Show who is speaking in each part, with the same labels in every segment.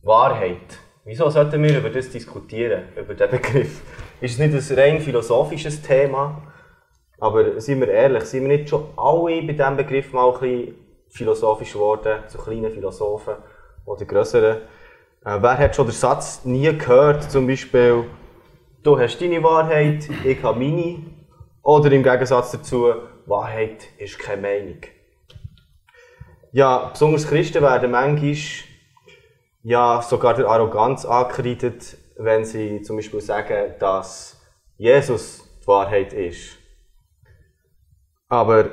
Speaker 1: Wahrheit. Wieso sollten wir über das diskutieren, über diesen Begriff? Ist es nicht ein rein philosophisches Thema? Aber seien wir ehrlich, sind wir nicht schon alle bei diesem Begriff mal ein bisschen philosophisch geworden, so kleine Philosophen oder grössere? Wer hat schon den Satz nie gehört, zum Beispiel, du hast deine Wahrheit, ich habe meine? Oder im Gegensatz dazu, Wahrheit ist keine Meinung. Ja, besonders Christen werden manchmal ja, sogar der Arroganz angekreidet, wenn sie zum Beispiel sagen, dass Jesus die Wahrheit ist. Aber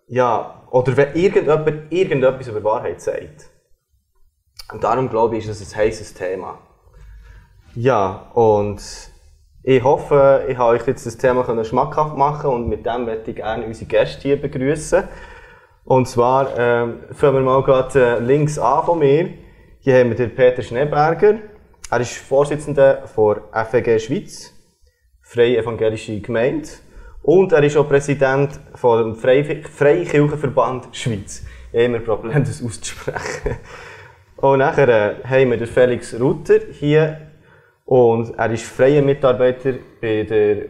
Speaker 1: ja, oder wenn irgendjemand irgendetwas über Wahrheit sagt. Und darum glaube ich, ist es ein heisses Thema. Ja, und ich hoffe, ich habe euch jetzt das Thema schmackhaft machen und mit dem möchte ich gerne unsere Gäste hier begrüßen. Und zwar fangen wir mal gerade links an von mir. Hier haben wir den Peter Schneeberger. Er ist Vorsitzender der FEG Schweiz, Freie Evangelische Gemeinde. Und er ist auch Präsident vom Freikirchenverband Schweiz. Ich habe immer Probleme, das auszusprechen. Und nachher haben wir den Felix Rutter hier. Und er ist freier Mitarbeiter bei der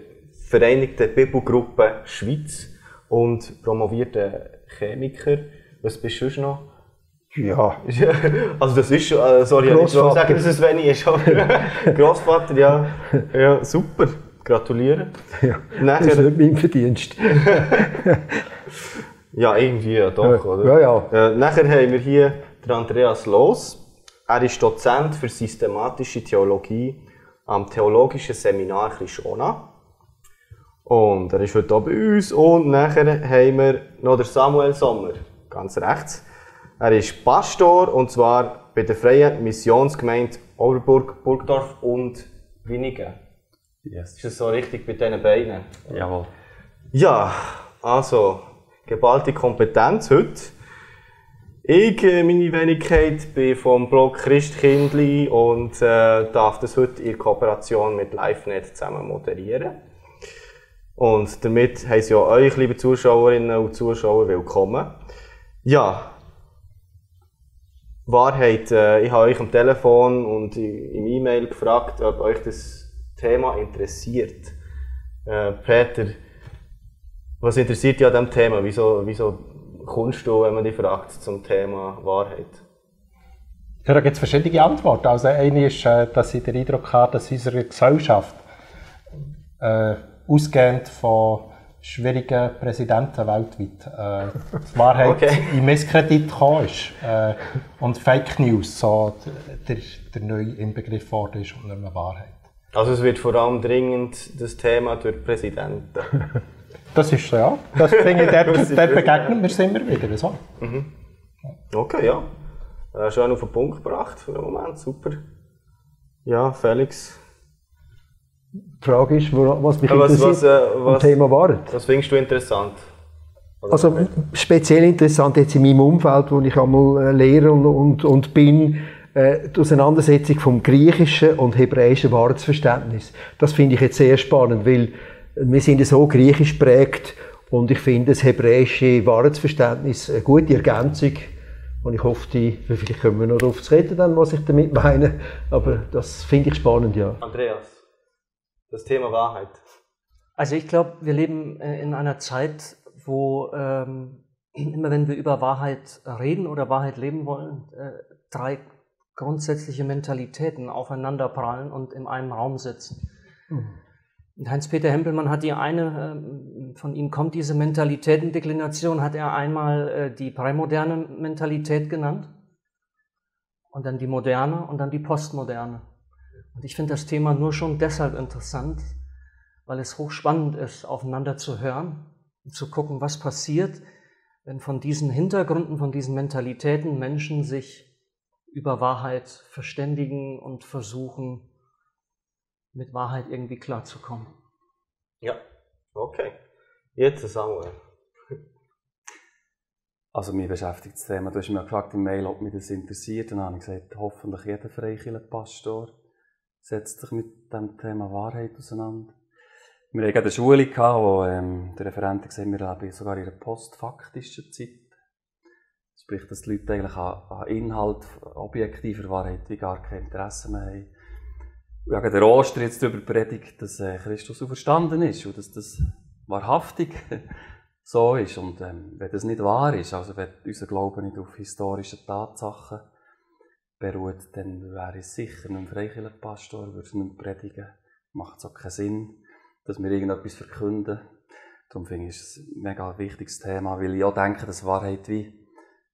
Speaker 1: Vereinigten Bibelgruppe Schweiz und promovierter Chemiker. Was bist du noch?
Speaker 2: Ja.
Speaker 1: Also das ist schon, sorry, ich will sagen, dass es wenig ist, aber Grossvater, ja. Ja, super, gratuliere.
Speaker 2: Ja, das ist nicht mein Verdienst.
Speaker 1: Ja, irgendwie ja, doch, oder?
Speaker 2: Ja, ja.
Speaker 1: Nachher haben wir hier den Andreas Loos. Er ist Dozent für systematische Theologie am Theologischen Seminar Chrisona. Und er ist heute hier bei uns. Und nachher haben wir noch den Samuel Sommer, ganz rechts. Er ist Pastor, und zwar bei der Freien Missionsgemeinde Overburg, Burgdorf und Winigen.
Speaker 3: Yes.
Speaker 1: Ist das so richtig bei diesen beiden?
Speaker 3: Jawohl.
Speaker 1: Ja, also, geballte Kompetenz heute. Ich, meine Wenigkeit, bin vom Blog Christkindli und darf das heute in Kooperation mit LiveNet zusammen moderieren. Und damit heiße ich auch euch, liebe Zuschauerinnen und Zuschauer, willkommen. Ja, Wahrheit. Ich habe euch am Telefon und im E-Mail gefragt, ob euch das Thema interessiert. Peter, was interessiert dich an diesem Thema? Wieso kommst du, wenn man dich fragt, zum Thema Wahrheit?
Speaker 3: Ja, da gibt es verschiedene Antworten. Also eine ist, dass ich den Eindruck habe, dass unsere Gesellschaft ausgehend von schwierigen Präsidenten weltweit die Wahrheit in Misskredit gekommen ist und Fake News so der neue Inbegriff worden ist und nicht mehr Wahrheit.
Speaker 1: Also es wird vor allem dringend das Thema durch Präsidenten.
Speaker 3: Das ist so, ja. Das finde ich, dort begegnen wir es immer wieder so.
Speaker 1: Mhm. Okay, ja. Schön auf den Punkt gebracht für den Moment, super. Ja, Felix.
Speaker 2: Die Frage ist, was mich interessiert am Thema Wahrheit.
Speaker 1: Was findest du interessant?
Speaker 2: Also speziell interessant jetzt in meinem Umfeld, wo ich einmal Lehrer und bin, die Auseinandersetzung vom griechischen und hebräischen Wahrheitsverständnis. Das finde ich jetzt sehr spannend, weil wir sind so griechisch geprägt und ich finde das hebräische Wahrheitsverständnis eine gute Ergänzung. Und ich hoffe, vielleicht können wir noch darauf zu reden, dann, was ich damit meine. Aber das finde ich spannend, ja.
Speaker 1: Andreas, das Thema Wahrheit.
Speaker 4: Also ich glaube, wir leben in einer Zeit, wo immer wenn wir über Wahrheit reden oder Wahrheit leben wollen, drei grundsätzliche Mentalitäten aufeinanderprallen und in einem Raum sitzen. Und Heinz-Peter Hempelmann hat die eine, von ihm kommt diese Mentalitätendeklination, hat er einmal die prämoderne Mentalität genannt und dann die moderne und dann die postmoderne. Und ich finde das Thema nur schon deshalb interessant, weil es hochspannend ist, aufeinander zu hören und zu gucken, was passiert, wenn von diesen Hintergründen, von diesen Mentalitäten Menschen sich über Wahrheit verständigen und versuchen, mit Wahrheit irgendwie klarzukommen.
Speaker 1: Ja, okay. Jetzt Samuel.
Speaker 3: Also mich beschäftigt das Thema. Du hast mich gefragt im Mail, ob mich das interessiert. Dann habe ich gesagt, hoffentlich jeder Freikirchenpastor setzt sich mit dem Thema Wahrheit auseinander. Wir hatten eine Schule, wo der Referent gesagt hat, wir leben sogar in einer postfaktischen Zeit. Das
Speaker 5: Sprich, dass die Leute eigentlich an Inhalt, objektiver Wahrheit wie gar kein Interesse mehr haben. Ja, der Oster jetzt darüber predigt, dass Christus auferstanden ist und dass das wahrhaftig so ist. Und wenn das nicht wahr ist, also wenn unser Glaube nicht auf historischen Tatsachen beruht, dann wäre es sicher ein Freikirchenpastor, würde es nicht predigen. Macht es auch keinen Sinn, dass wir irgendetwas verkünden. Darum finde ich es ein mega wichtiges Thema, weil ich auch denke, dass Wahrheit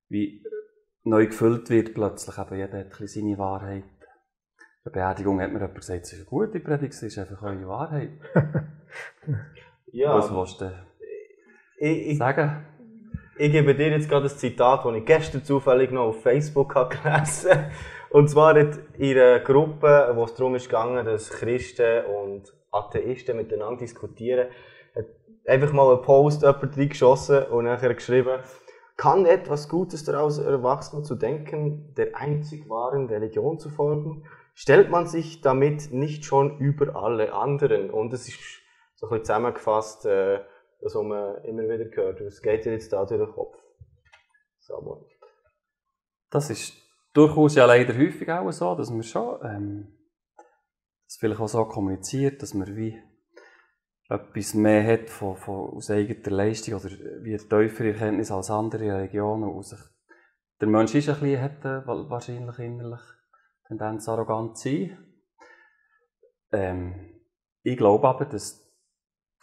Speaker 5: wie neu gefüllt wird plötzlich. Eben jeder hat ein bisschen seine Wahrheit. Bei der Beerdigung hat mir jemand gesagt, es ist eine gute Predigt, es ist einfach eure Wahrheit.
Speaker 1: Ja.
Speaker 5: Was willst du sagen?
Speaker 1: Ich gebe dir jetzt gerade ein Zitat, das ich gestern zufällig noch auf Facebook habe gelesen. Und zwar in einer Gruppe, wo es darum ging, dass Christen und Atheisten miteinander diskutieren, hat einfach mal einen Post jemand reingeschossen und nachher geschrieben: Kann etwas Gutes daraus erwachsen, zu denken, der einzig wahren Religion zu folgen? Stellt man sich damit nicht schon über alle anderen? Und es ist so ein bisschen zusammengefasst, das, was man immer wieder hört. Was geht dir jetzt da durch den Kopf? Samuel.
Speaker 5: Das ist durchaus ja leider häufig auch so, dass man schon das vielleicht auch so kommuniziert, dass man wie etwas mehr hat aus eigener Leistung oder wie eine tiefere Erkenntnis als andere Religionen. Und der Mensch ist hat wahrscheinlich innerlich Tendenz arrogant zu sein. Ich glaube aber, dass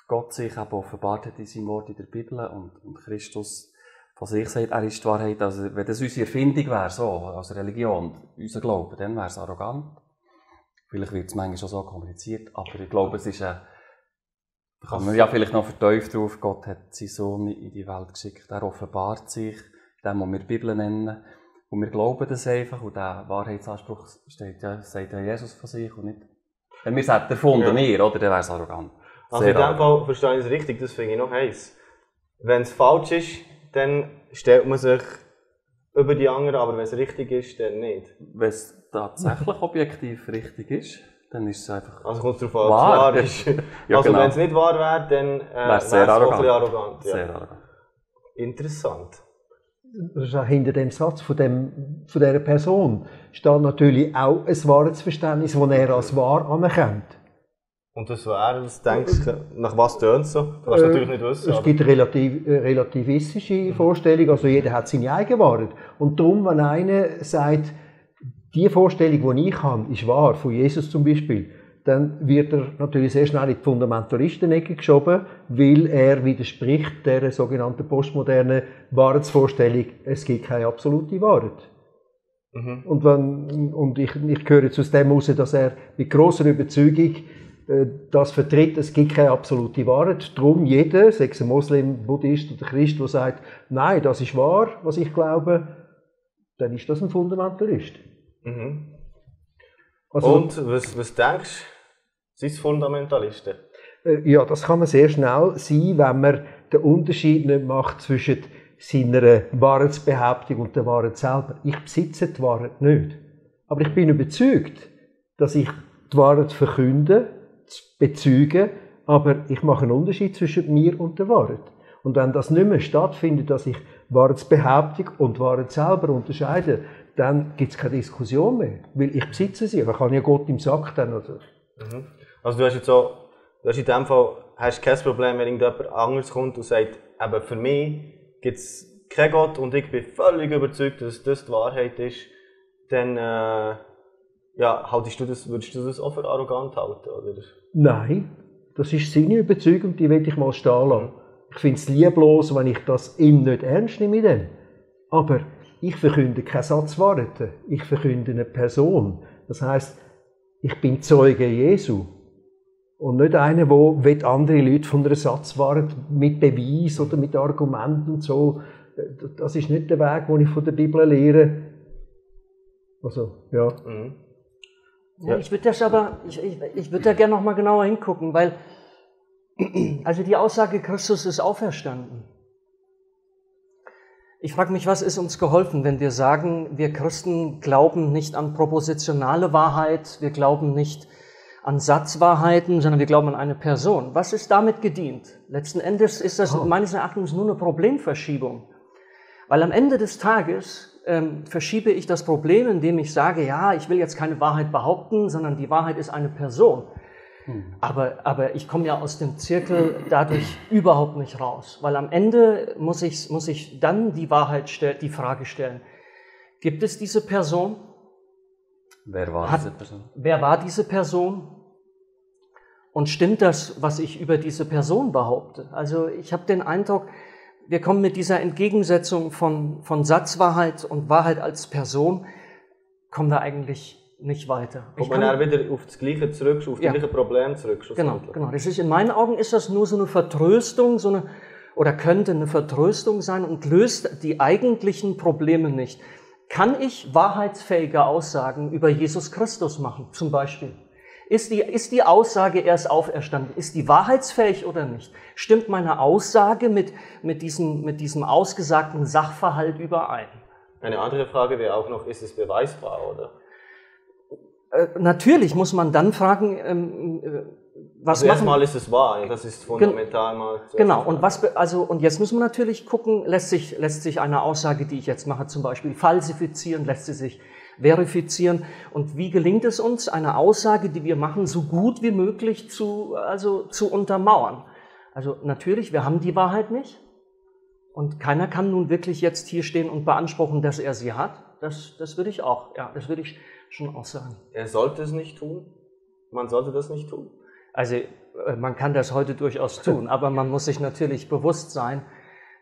Speaker 5: Gott sich eben offenbart hat in seinem Wort in der Bibel und Christus von sich sagt, er ist die Wahrheit. Also, wenn das unsere Erfindung wäre, so, als Religion, unser Glaube, dann wäre es arrogant. Vielleicht wird es manchmal schon so kommuniziert, aber ich glaube, es ist da kann man ja vielleicht noch vertieft drauf, Gott hat seinen Sohn in die Welt geschickt, er offenbart sich, dem, was wir die Bibel nennen. Und wir glauben das einfach und der Wahrheitsanspruch sagt ja Jesus von sich und nicht. Wenn wir es hätten erfunden, wir, oder, dann wäre es arrogant.
Speaker 1: Also in dem Fall verstehe ich es richtig, das finde ich noch heiß. Wenn es falsch ist, dann stellt man sich über die anderen, aber wenn es richtig ist, dann nicht.
Speaker 5: Wenn es tatsächlich objektiv richtig ist, dann ist es einfach
Speaker 1: also kommt es darauf an, wahr ist.
Speaker 5: Ja,
Speaker 1: also
Speaker 5: genau.
Speaker 1: wenn es nicht wahr wäre, dann wäre es
Speaker 5: sehr
Speaker 1: auch ein bisschen
Speaker 5: arrogant.
Speaker 1: Ja.
Speaker 5: Sehr arrogant.
Speaker 1: Interessant.
Speaker 2: Das ist auch hinter dem Satz von dieser Person steht natürlich auch ein Wahrheitsverständnis, das er als wahr anerkennt.
Speaker 1: Und das wäre, was denkst du, nach was tönt es so? Du kannst natürlich nicht wissen.
Speaker 2: Es gibt eine relativistische Vorstellung, also jeder hat seine eigene Wahrheit. Und darum, wenn einer sagt, die Vorstellung, die ich habe, ist wahr, von Jesus zum Beispiel, dann wird er natürlich sehr schnell in die Fundamentalistenecke geschoben, weil er widerspricht der sogenannten postmodernen Wahrheitsvorstellung, es gibt keine absolute Wahrheit. Mhm. Und ich höre jetzt aus dem heraus, dass er mit grosser Überzeugung das vertritt, es gibt keine absolute Wahrheit. Darum jeder, sei es ein Moslem, Buddhist oder Christ, der sagt, nein, das ist wahr, was ich glaube, dann ist das ein Fundamentalist.
Speaker 1: Mhm.
Speaker 2: Also,
Speaker 1: und was denkst du, sind es Fundamentalisten?
Speaker 2: Ja, das kann man sehr schnell sein, wenn man den Unterschied nicht macht zwischen seiner Wahrheitsbehauptung und der Wahrheit selber. Ich besitze die Wahrheit nicht. Aber ich bin überzeugt, dass ich die Wahrheit verkünde, bezeuge, aber ich mache einen Unterschied zwischen mir und der Wahrheit. Und wenn das nicht mehr stattfindet, dass ich Wahrheitsbehauptung und Wahrheit selber unterscheide, dann gibt es keine Diskussion mehr, weil ich besitze sie. Ich habe ja Gott im Sack dann. Oder?
Speaker 1: Mhm. Also du hast in dem Fall kein Problem, wenn irgendjemand anderes kommt und sagt, eben für mich gibt es keinen Gott und ich bin völlig überzeugt, dass das die Wahrheit ist, dann würdest du das auch für arrogant halten? Oder?
Speaker 2: Nein, das ist seine Überzeugung, die will ich mal stehen lassen. Ich finde es lieblos, wenn ich das ihm nicht ernst nehme mit dem. Aber ich verkünde keine Satzwahrheiten, ich verkünde eine Person. Das heisst, ich bin Zeuge Jesu. Und nicht einer, der andere Leute von einer Satzwahrheit mit Beweis oder mit Argumenten und so. Das ist nicht der Weg, den ich von der Bibel lehre. Also, ja.
Speaker 1: Mhm.
Speaker 4: Ja, ich würde da gerne noch mal genauer hingucken, weil also die Aussage, Christus ist auferstanden. Ich frage mich, was ist uns geholfen, wenn wir sagen, wir Christen glauben nicht an propositionale Wahrheit, wir glauben nicht an Satzwahrheiten, sondern wir glauben an eine Person. Was ist damit gedient? Letzten Endes ist das meines Erachtens nur eine Problemverschiebung. Weil am Ende des Tages verschiebe ich das Problem, indem ich sage, ja, ich will jetzt keine Wahrheit behaupten, sondern die Wahrheit ist eine Person. Aber ich komme ja aus dem Zirkel dadurch überhaupt nicht raus, weil am Ende muss ich dann die Frage stellen, gibt es diese Person?
Speaker 5: Wer war diese Person?
Speaker 4: Wer war diese Person? Und stimmt das, was ich über diese Person behaupte? Also ich habe den Eindruck, wir kommen mit dieser Entgegensetzung von Satzwahrheit und Wahrheit als Person, kommen wir eigentlich nicht weiter.
Speaker 1: Kommt man dann wieder auf das Gleiche zurück, auf das gleiche Problem zurück?
Speaker 4: Genau. Das ist, in meinen Augen ist das nur so eine Vertröstung, oder könnte eine Vertröstung sein und löst die eigentlichen Probleme nicht. Kann ich wahrheitsfähige Aussagen über Jesus Christus machen, zum Beispiel? Ist die Aussage, er ist auferstanden, ist die wahrheitsfähig oder nicht? Stimmt meine Aussage mit diesem ausgesagten Sachverhalt überein?
Speaker 1: Eine andere Frage wäre auch noch, ist es beweisbar, oder?
Speaker 4: Natürlich muss man dann fragen, was
Speaker 1: also erstmal ist es wahr, das ist fundamental mal.
Speaker 4: Genau, und jetzt müssen wir natürlich gucken, lässt sich eine Aussage, die ich jetzt mache, zum Beispiel falsifizieren, lässt sie sich verifizieren und wie gelingt es uns, eine Aussage, die wir machen, so gut wie möglich zu untermauern? Also natürlich, wir haben die Wahrheit nicht und keiner kann nun wirklich jetzt hier stehen und beanspruchen, dass er sie hat. Das würde ich auch, das würde ich schon auch sagen.
Speaker 1: Er sollte es nicht tun? Man sollte das nicht tun?
Speaker 4: Also man kann das heute durchaus tun, aber man muss sich natürlich bewusst sein,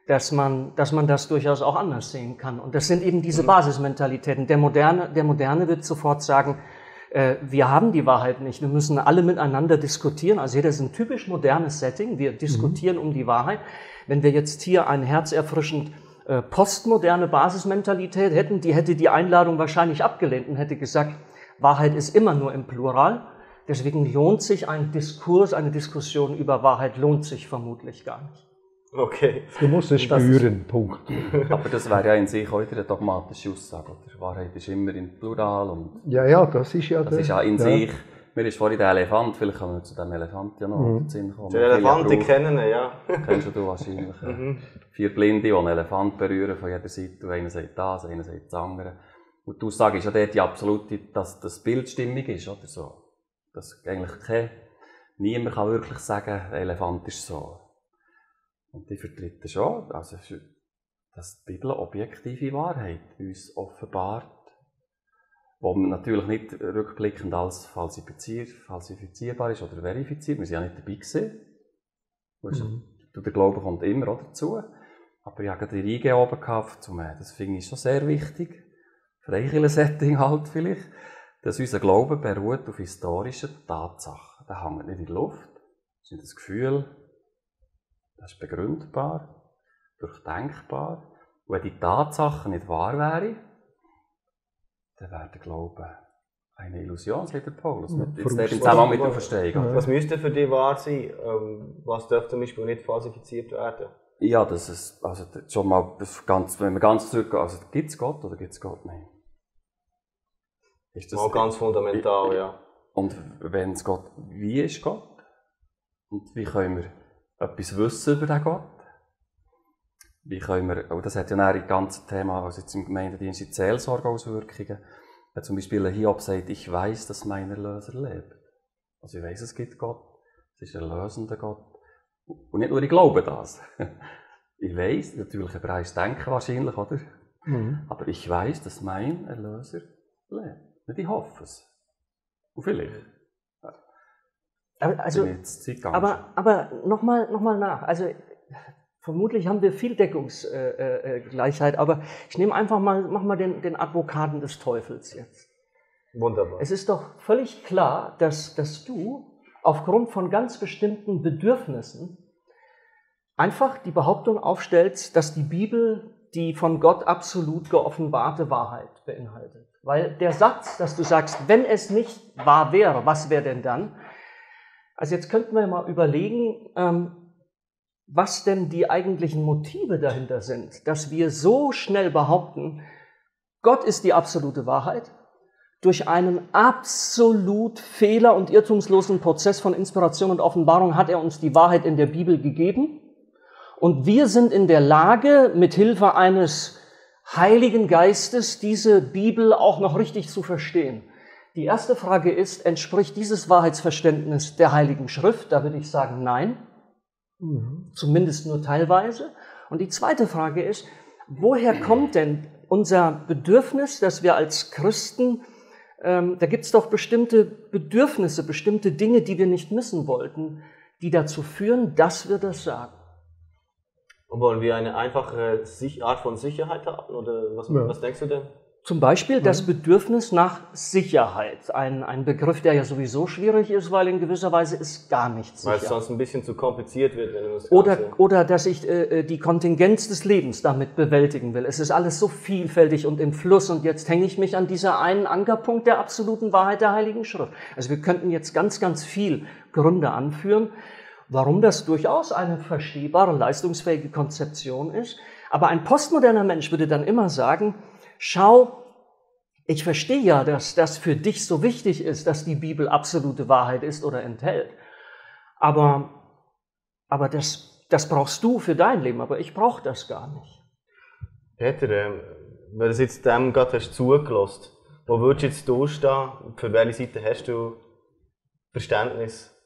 Speaker 4: dass man das durchaus auch anders sehen kann. Und das sind eben diese Basismentalitäten. Der Moderne wird sofort sagen, wir haben die Wahrheit nicht, wir müssen alle miteinander diskutieren. Also hier, das ist ein typisch modernes Setting, wir diskutieren um die Wahrheit. Wenn wir jetzt hier eine herzerfrischend postmoderne Basismentalität hätten, die hätte die Einladung wahrscheinlich abgelehnt und hätte gesagt, Wahrheit ist immer nur im Plural. Deswegen lohnt sich ein Diskurs, eine Diskussion über Wahrheit lohnt sich vermutlich gar nicht.
Speaker 1: Okay.
Speaker 2: Du musst es spüren, Punkt.
Speaker 5: Aber das wäre ja in sich heute eine dogmatische Aussage. Oder? Wahrheit ist immer im Plural. Und
Speaker 2: ja, das ist ja
Speaker 5: das ist ja in sich. Mir ist vorhin der Elefant, vielleicht können wir zu dem Elefant ja noch in den Sinn kommen.
Speaker 1: Den Elefant, den kennen ja.
Speaker 5: Kennst du wahrscheinlich. 4 Blinde, die einen Elefant berühren von jeder Seite. Und einer sagt das, einer sagt das andere. Und die Aussage ist ja dort die absolute, dass das Bild stimmig ist, oder so. Dass eigentlich niemand kann wirklich sagen, der Elefant ist so. Und die vertreten schon, also, dass die Bibel objektive Wahrheit uns offenbart, wo man natürlich nicht rückblickend als falsifizierbar ist oder verifiziert. Wir sind ja nicht dabei gewesen. Der Glaube kommt immer auch dazu. Aber ich hatte gerade die Riege oben gehabt, das finde ich schon sehr wichtig. Freikirchen-Setting halt vielleicht. Dass unser Glaube beruht auf historischen Tatsachen. Der hängt nicht in der Luft. Das ist nicht das Gefühl. Das ist begründbar, durchdenkbar. Und wenn die Tatsachen nicht wahr wären, dann wäre der Glaube eine Illusion, sagt der Paulus. Jetzt im Zusammenhang mit der Auferstehung.
Speaker 1: Was müsste für dich wahr sein? Was darf zum Beispiel nicht falsifiziert werden?
Speaker 5: Ja, das ist, also schon mal, wenn wir ganz zurückgehen, also gibt es Gott oder gibt es Gott nicht? Ist das
Speaker 1: mal ganz fundamental, ja.
Speaker 5: Und wenn es Gott, wie ist Gott? Und wie können wir etwas wissen über den Gott? Wie können wir, das hat ja ein ganzes Thema, also jetzt im Gemeindedienst die Seelsorgeauswirkungen. Wenn zum Beispiel ein Hiob sagt, ich weiß, dass mein Erlöser lebt. Also ich weiß, es gibt Gott, es ist ein erlösender Gott. Und nicht nur ich glaube das. Ich weiß, natürlich hebräisch denken wahrscheinlich, oder? Aber ich weiß, dass mein Erlöser lebt. Nicht ich hoffe es. Und vielleicht.
Speaker 4: Also, aber nochmal nach. Also vermutlich haben wir viel Deckungsgleichheit, aber ich nehme einfach mach mal den Advokaten des Teufels jetzt.
Speaker 1: Wunderbar.
Speaker 4: Es ist doch völlig klar, dass du aufgrund von ganz bestimmten Bedürfnissen einfach die Behauptung aufstellst, dass die Bibel die von Gott absolut geoffenbarte Wahrheit beinhaltet. Weil der Satz, dass du sagst, wenn es nicht wahr wäre, was wäre denn dann? Also jetzt könnten wir mal überlegen, was denn die eigentlichen Motive dahinter sind, dass wir so schnell behaupten, Gott ist die absolute Wahrheit. Durch einen absolut fehler- und irrtumslosen Prozess von Inspiration und Offenbarung hat er uns die Wahrheit in der Bibel gegeben. Und wir sind in der Lage, mit Hilfe eines Heiligen Geistes diese Bibel auch noch richtig zu verstehen. Die erste Frage ist, entspricht dieses Wahrheitsverständnis der Heiligen Schrift? Da würde ich sagen, nein. Zumindest nur teilweise. Und die zweite Frage ist, woher kommt denn unser Bedürfnis, dass wir als Christen, da gibt es doch bestimmte Bedürfnisse, bestimmte Dinge, die wir nicht missen wollten, die dazu führen, dass wir das sagen.
Speaker 1: Und wollen wir eine einfache Art von Sicherheit haben? Oder was denkst du denn?
Speaker 4: Zum Beispiel das Bedürfnis nach Sicherheit. Ein Begriff, der ja sowieso schwierig ist, weil in gewisser Weise ist gar nichts sicher.
Speaker 1: Weil es sonst ein bisschen zu kompliziert wird, wenn du das
Speaker 4: oder dass ich die Kontingenz des Lebens damit bewältigen will. Es ist alles so vielfältig und im Fluss und jetzt hänge ich mich an dieser einen Ankerpunkt der absoluten Wahrheit der Heiligen Schrift. Also wir könnten jetzt ganz, ganz viel Gründe anführen, warum das durchaus eine verstehbare, leistungsfähige Konzeption ist. Aber ein postmoderner Mensch würde dann immer sagen, schau, ich verstehe ja, dass das für dich so wichtig ist, dass die Bibel absolute Wahrheit ist oder enthält. Aber das brauchst du für dein Leben, aber ich brauche das gar nicht.
Speaker 1: Peter, wenn du jetzt dem gerade hast zugelassen, wo würdest du jetzt durchstehen? Für welche Seite hast du Verständnis?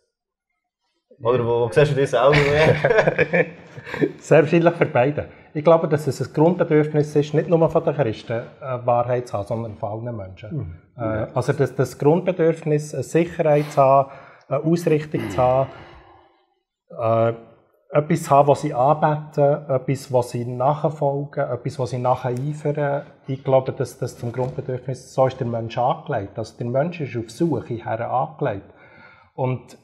Speaker 1: Oder wo siehst du das auch mehr?
Speaker 3: Sehr wahrscheinlich für beide. Ich glaube, dass es ein Grundbedürfnis ist, nicht nur von den Christen Wahrheit zu haben, sondern von allen Menschen. Also das Grundbedürfnis, eine Sicherheit zu haben, eine Ausrichtung zu haben, etwas zu haben, was sie anbeten, etwas, was sie nachfolgen, etwas, was sie nacheifern. Ich glaube, dass das zum Grundbedürfnis, so ist der Mensch angelegt. Also der Mensch ist auf Suche her angelegt. Und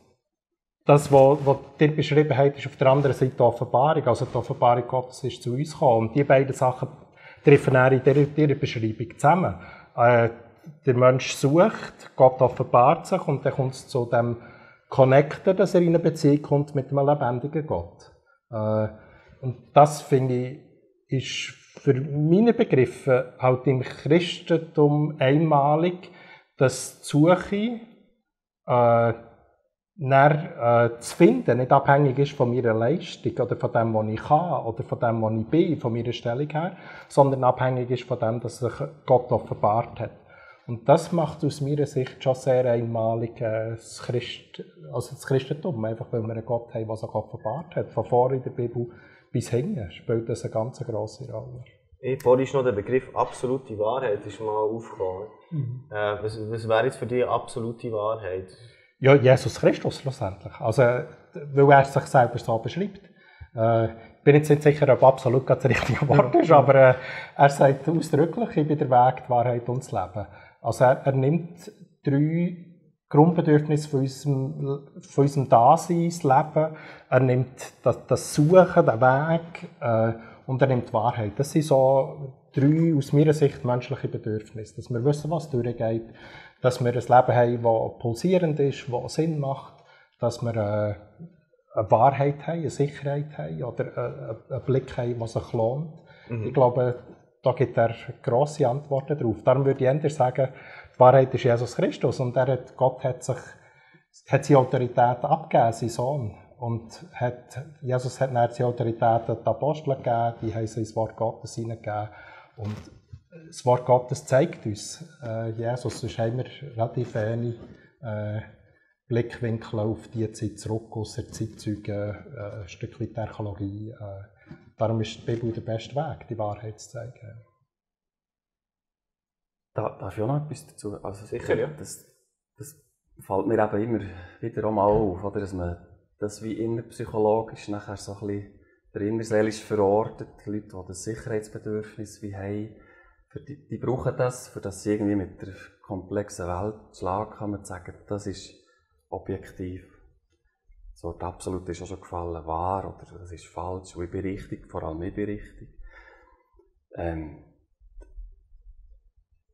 Speaker 3: das, was dir beschrieben hat, ist auf der anderen Seite die Offenbarung. Also die Offenbarung Gottes ist zu uns gekommen. Und die beiden Sachen treffen in dieser Beschreibung zusammen. Der Mensch sucht, Gott offenbart sich und dann kommt es zu dem Connecten, dass er in eine Beziehung kommt mit einem lebendigen Gott. Und das, finde ich, ist für meine Begriffe halt im Christentum einmalig, dass die Suche zu finden, nicht abhängig ist von meiner Leistung oder von dem, was ich kann oder von dem, was ich bin, von meiner Stellung her, sondern abhängig ist von dem, dass sich Gott offenbart hat. Und das macht aus meiner Sicht schon sehr einmalig das Christentum, einfach weil wir einen Gott haben, der sich offenbart hat. Von vorne in der Bibel bis hinten spielt das eine ganz grosse Rolle.
Speaker 1: Vorhin ist noch der Begriff absolute Wahrheit ist mal aufgekommen. Was wäre jetzt für dich absolute Wahrheit?
Speaker 3: Ja, Jesus Christus schlussendlich. Also, weil er sich selber so beschreibt. Ich bin jetzt nicht sicher, ob absolut das richtige Wort ist, aber er sagt ausdrücklich, ich bin der Weg, die Wahrheit und das Leben. Also er nimmt 3 Grundbedürfnisse von unserem Dasein, das Leben. Er nimmt das Suchen, den Weg und er nimmt die Wahrheit. Das sind so 3 aus meiner Sicht menschliche Bedürfnisse. Dass wir wissen, was durchgeht. Dass wir ein Leben haben, das pulsierend ist, das Sinn macht, dass wir eine Wahrheit haben, eine Sicherheit haben oder einen Blick haben, der sich lohnt. Ich glaube, da gibt er grosse Antworten darauf. Darum würde ich eher sagen, die Wahrheit ist Jesus Christus und Gott hat seine Autorität abgegeben, sein Sohn. Und Jesus hat dann seine Autorität an die Apostel gegeben, die haben sein Wort Gottes hineingegeben. Und das Wort Gottes zeigt uns Jesus, sonst haben wir relativ wenig Blickwinkel auf die Zeit zurück, ausser Zeitzeugen, ein Stück weit Archäologie. Darum ist die Bibel der beste Weg, die Wahrheit zu zeigen.
Speaker 5: Darf ich auch noch etwas dazu? Also,
Speaker 1: sicher, ja.
Speaker 5: Das fällt mir eben immer wieder auch mal auf, oder? Dass man das wie innerpsychologisch nachher so ein bisschen der innerseelisch verortet, die Leute, die das Sicherheitsbedürfnis wie haben, die brauchen das, für das sie irgendwie mit der komplexen Welt schlagen kann, man sagen, das ist objektiv. So, das absolut ist auch schon gefallen, wahr oder das ist falsch, und ich bin richtig, vor allem ich bin richtig.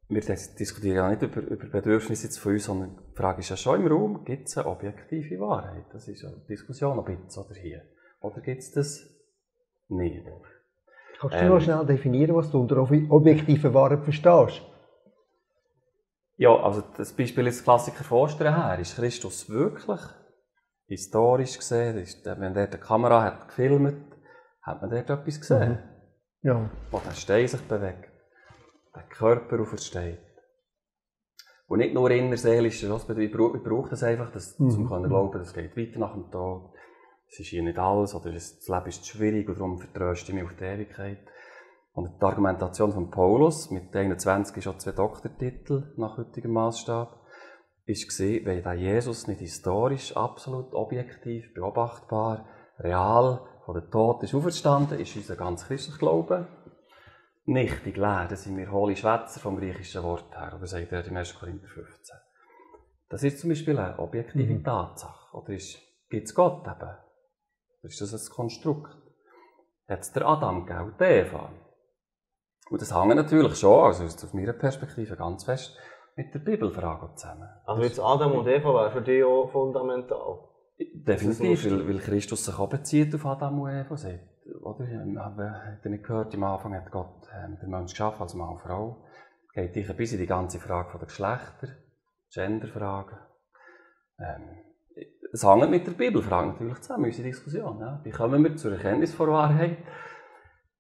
Speaker 5: Wir diskutieren ja nicht über Bedürfnisse jetzt von uns, sondern die Frage ist ja schon im Raum, gibt es eine objektive Wahrheit? Das ist ja eine Diskussion, ob jetzt oder hier. Oder gibt es das nicht?
Speaker 2: Kannst du noch schnell definieren, was du unter objektiver Wahrheit verstehst?
Speaker 5: Ja, also das Beispiel ist Klassiker Forster her. Ist Christus wirklich, historisch gesehen, wenn der die Kamera hat gefilmt, hat man dort etwas gesehen.
Speaker 2: Ja.
Speaker 5: Wo der Stein sich bewegt, der Körper aufersteht. Und nicht nur innerseelisch, ich brauche das einfach, um zu glauben, es geht weiter nach dem Tod. Es ist hier nicht alles, oder das Leben ist schwierig und darum vertröste ich mich auf die Ewigkeit. Und die Argumentation von Paulus, mit 21 schon 2 Doktortitel nach heutigem Maßstab, war, wenn der Jesus nicht historisch, absolut objektiv, beobachtbar, real, von den Toten ist auferstanden, ist unser ganz christlicher Glaube nichtig leer. Das sind wir hohle Schwätzer vom griechischen Wort her, oder sagt er im 1. Korinther 15. Das ist zum Beispiel eine objektive Tatsache. Oder gibt es Gott eben? Oder ist das ein Konstrukt? Hat es der Adam gegeben und die Eva? Und das hängt natürlich schon, also aus meiner Perspektive ganz fest, mit der Bibelfrage zusammen.
Speaker 1: Also jetzt Adam und Eva wäre für dich auch fundamental?
Speaker 5: Definitiv, weil Christus sich auch bezieht auf Adam und Eva. Oder? Habt ihr nicht gehört, am Anfang hat Gott den Menschen geschaffen als Mann und Frau. Geht sicher bis in die ganze Frage der Geschlechter, Genderfragen. Es hängt mit der Bibelfrage natürlich zusammen, unsere Diskussion. Ja. Wie kommen wir zur Erkenntnis von Wahrheit?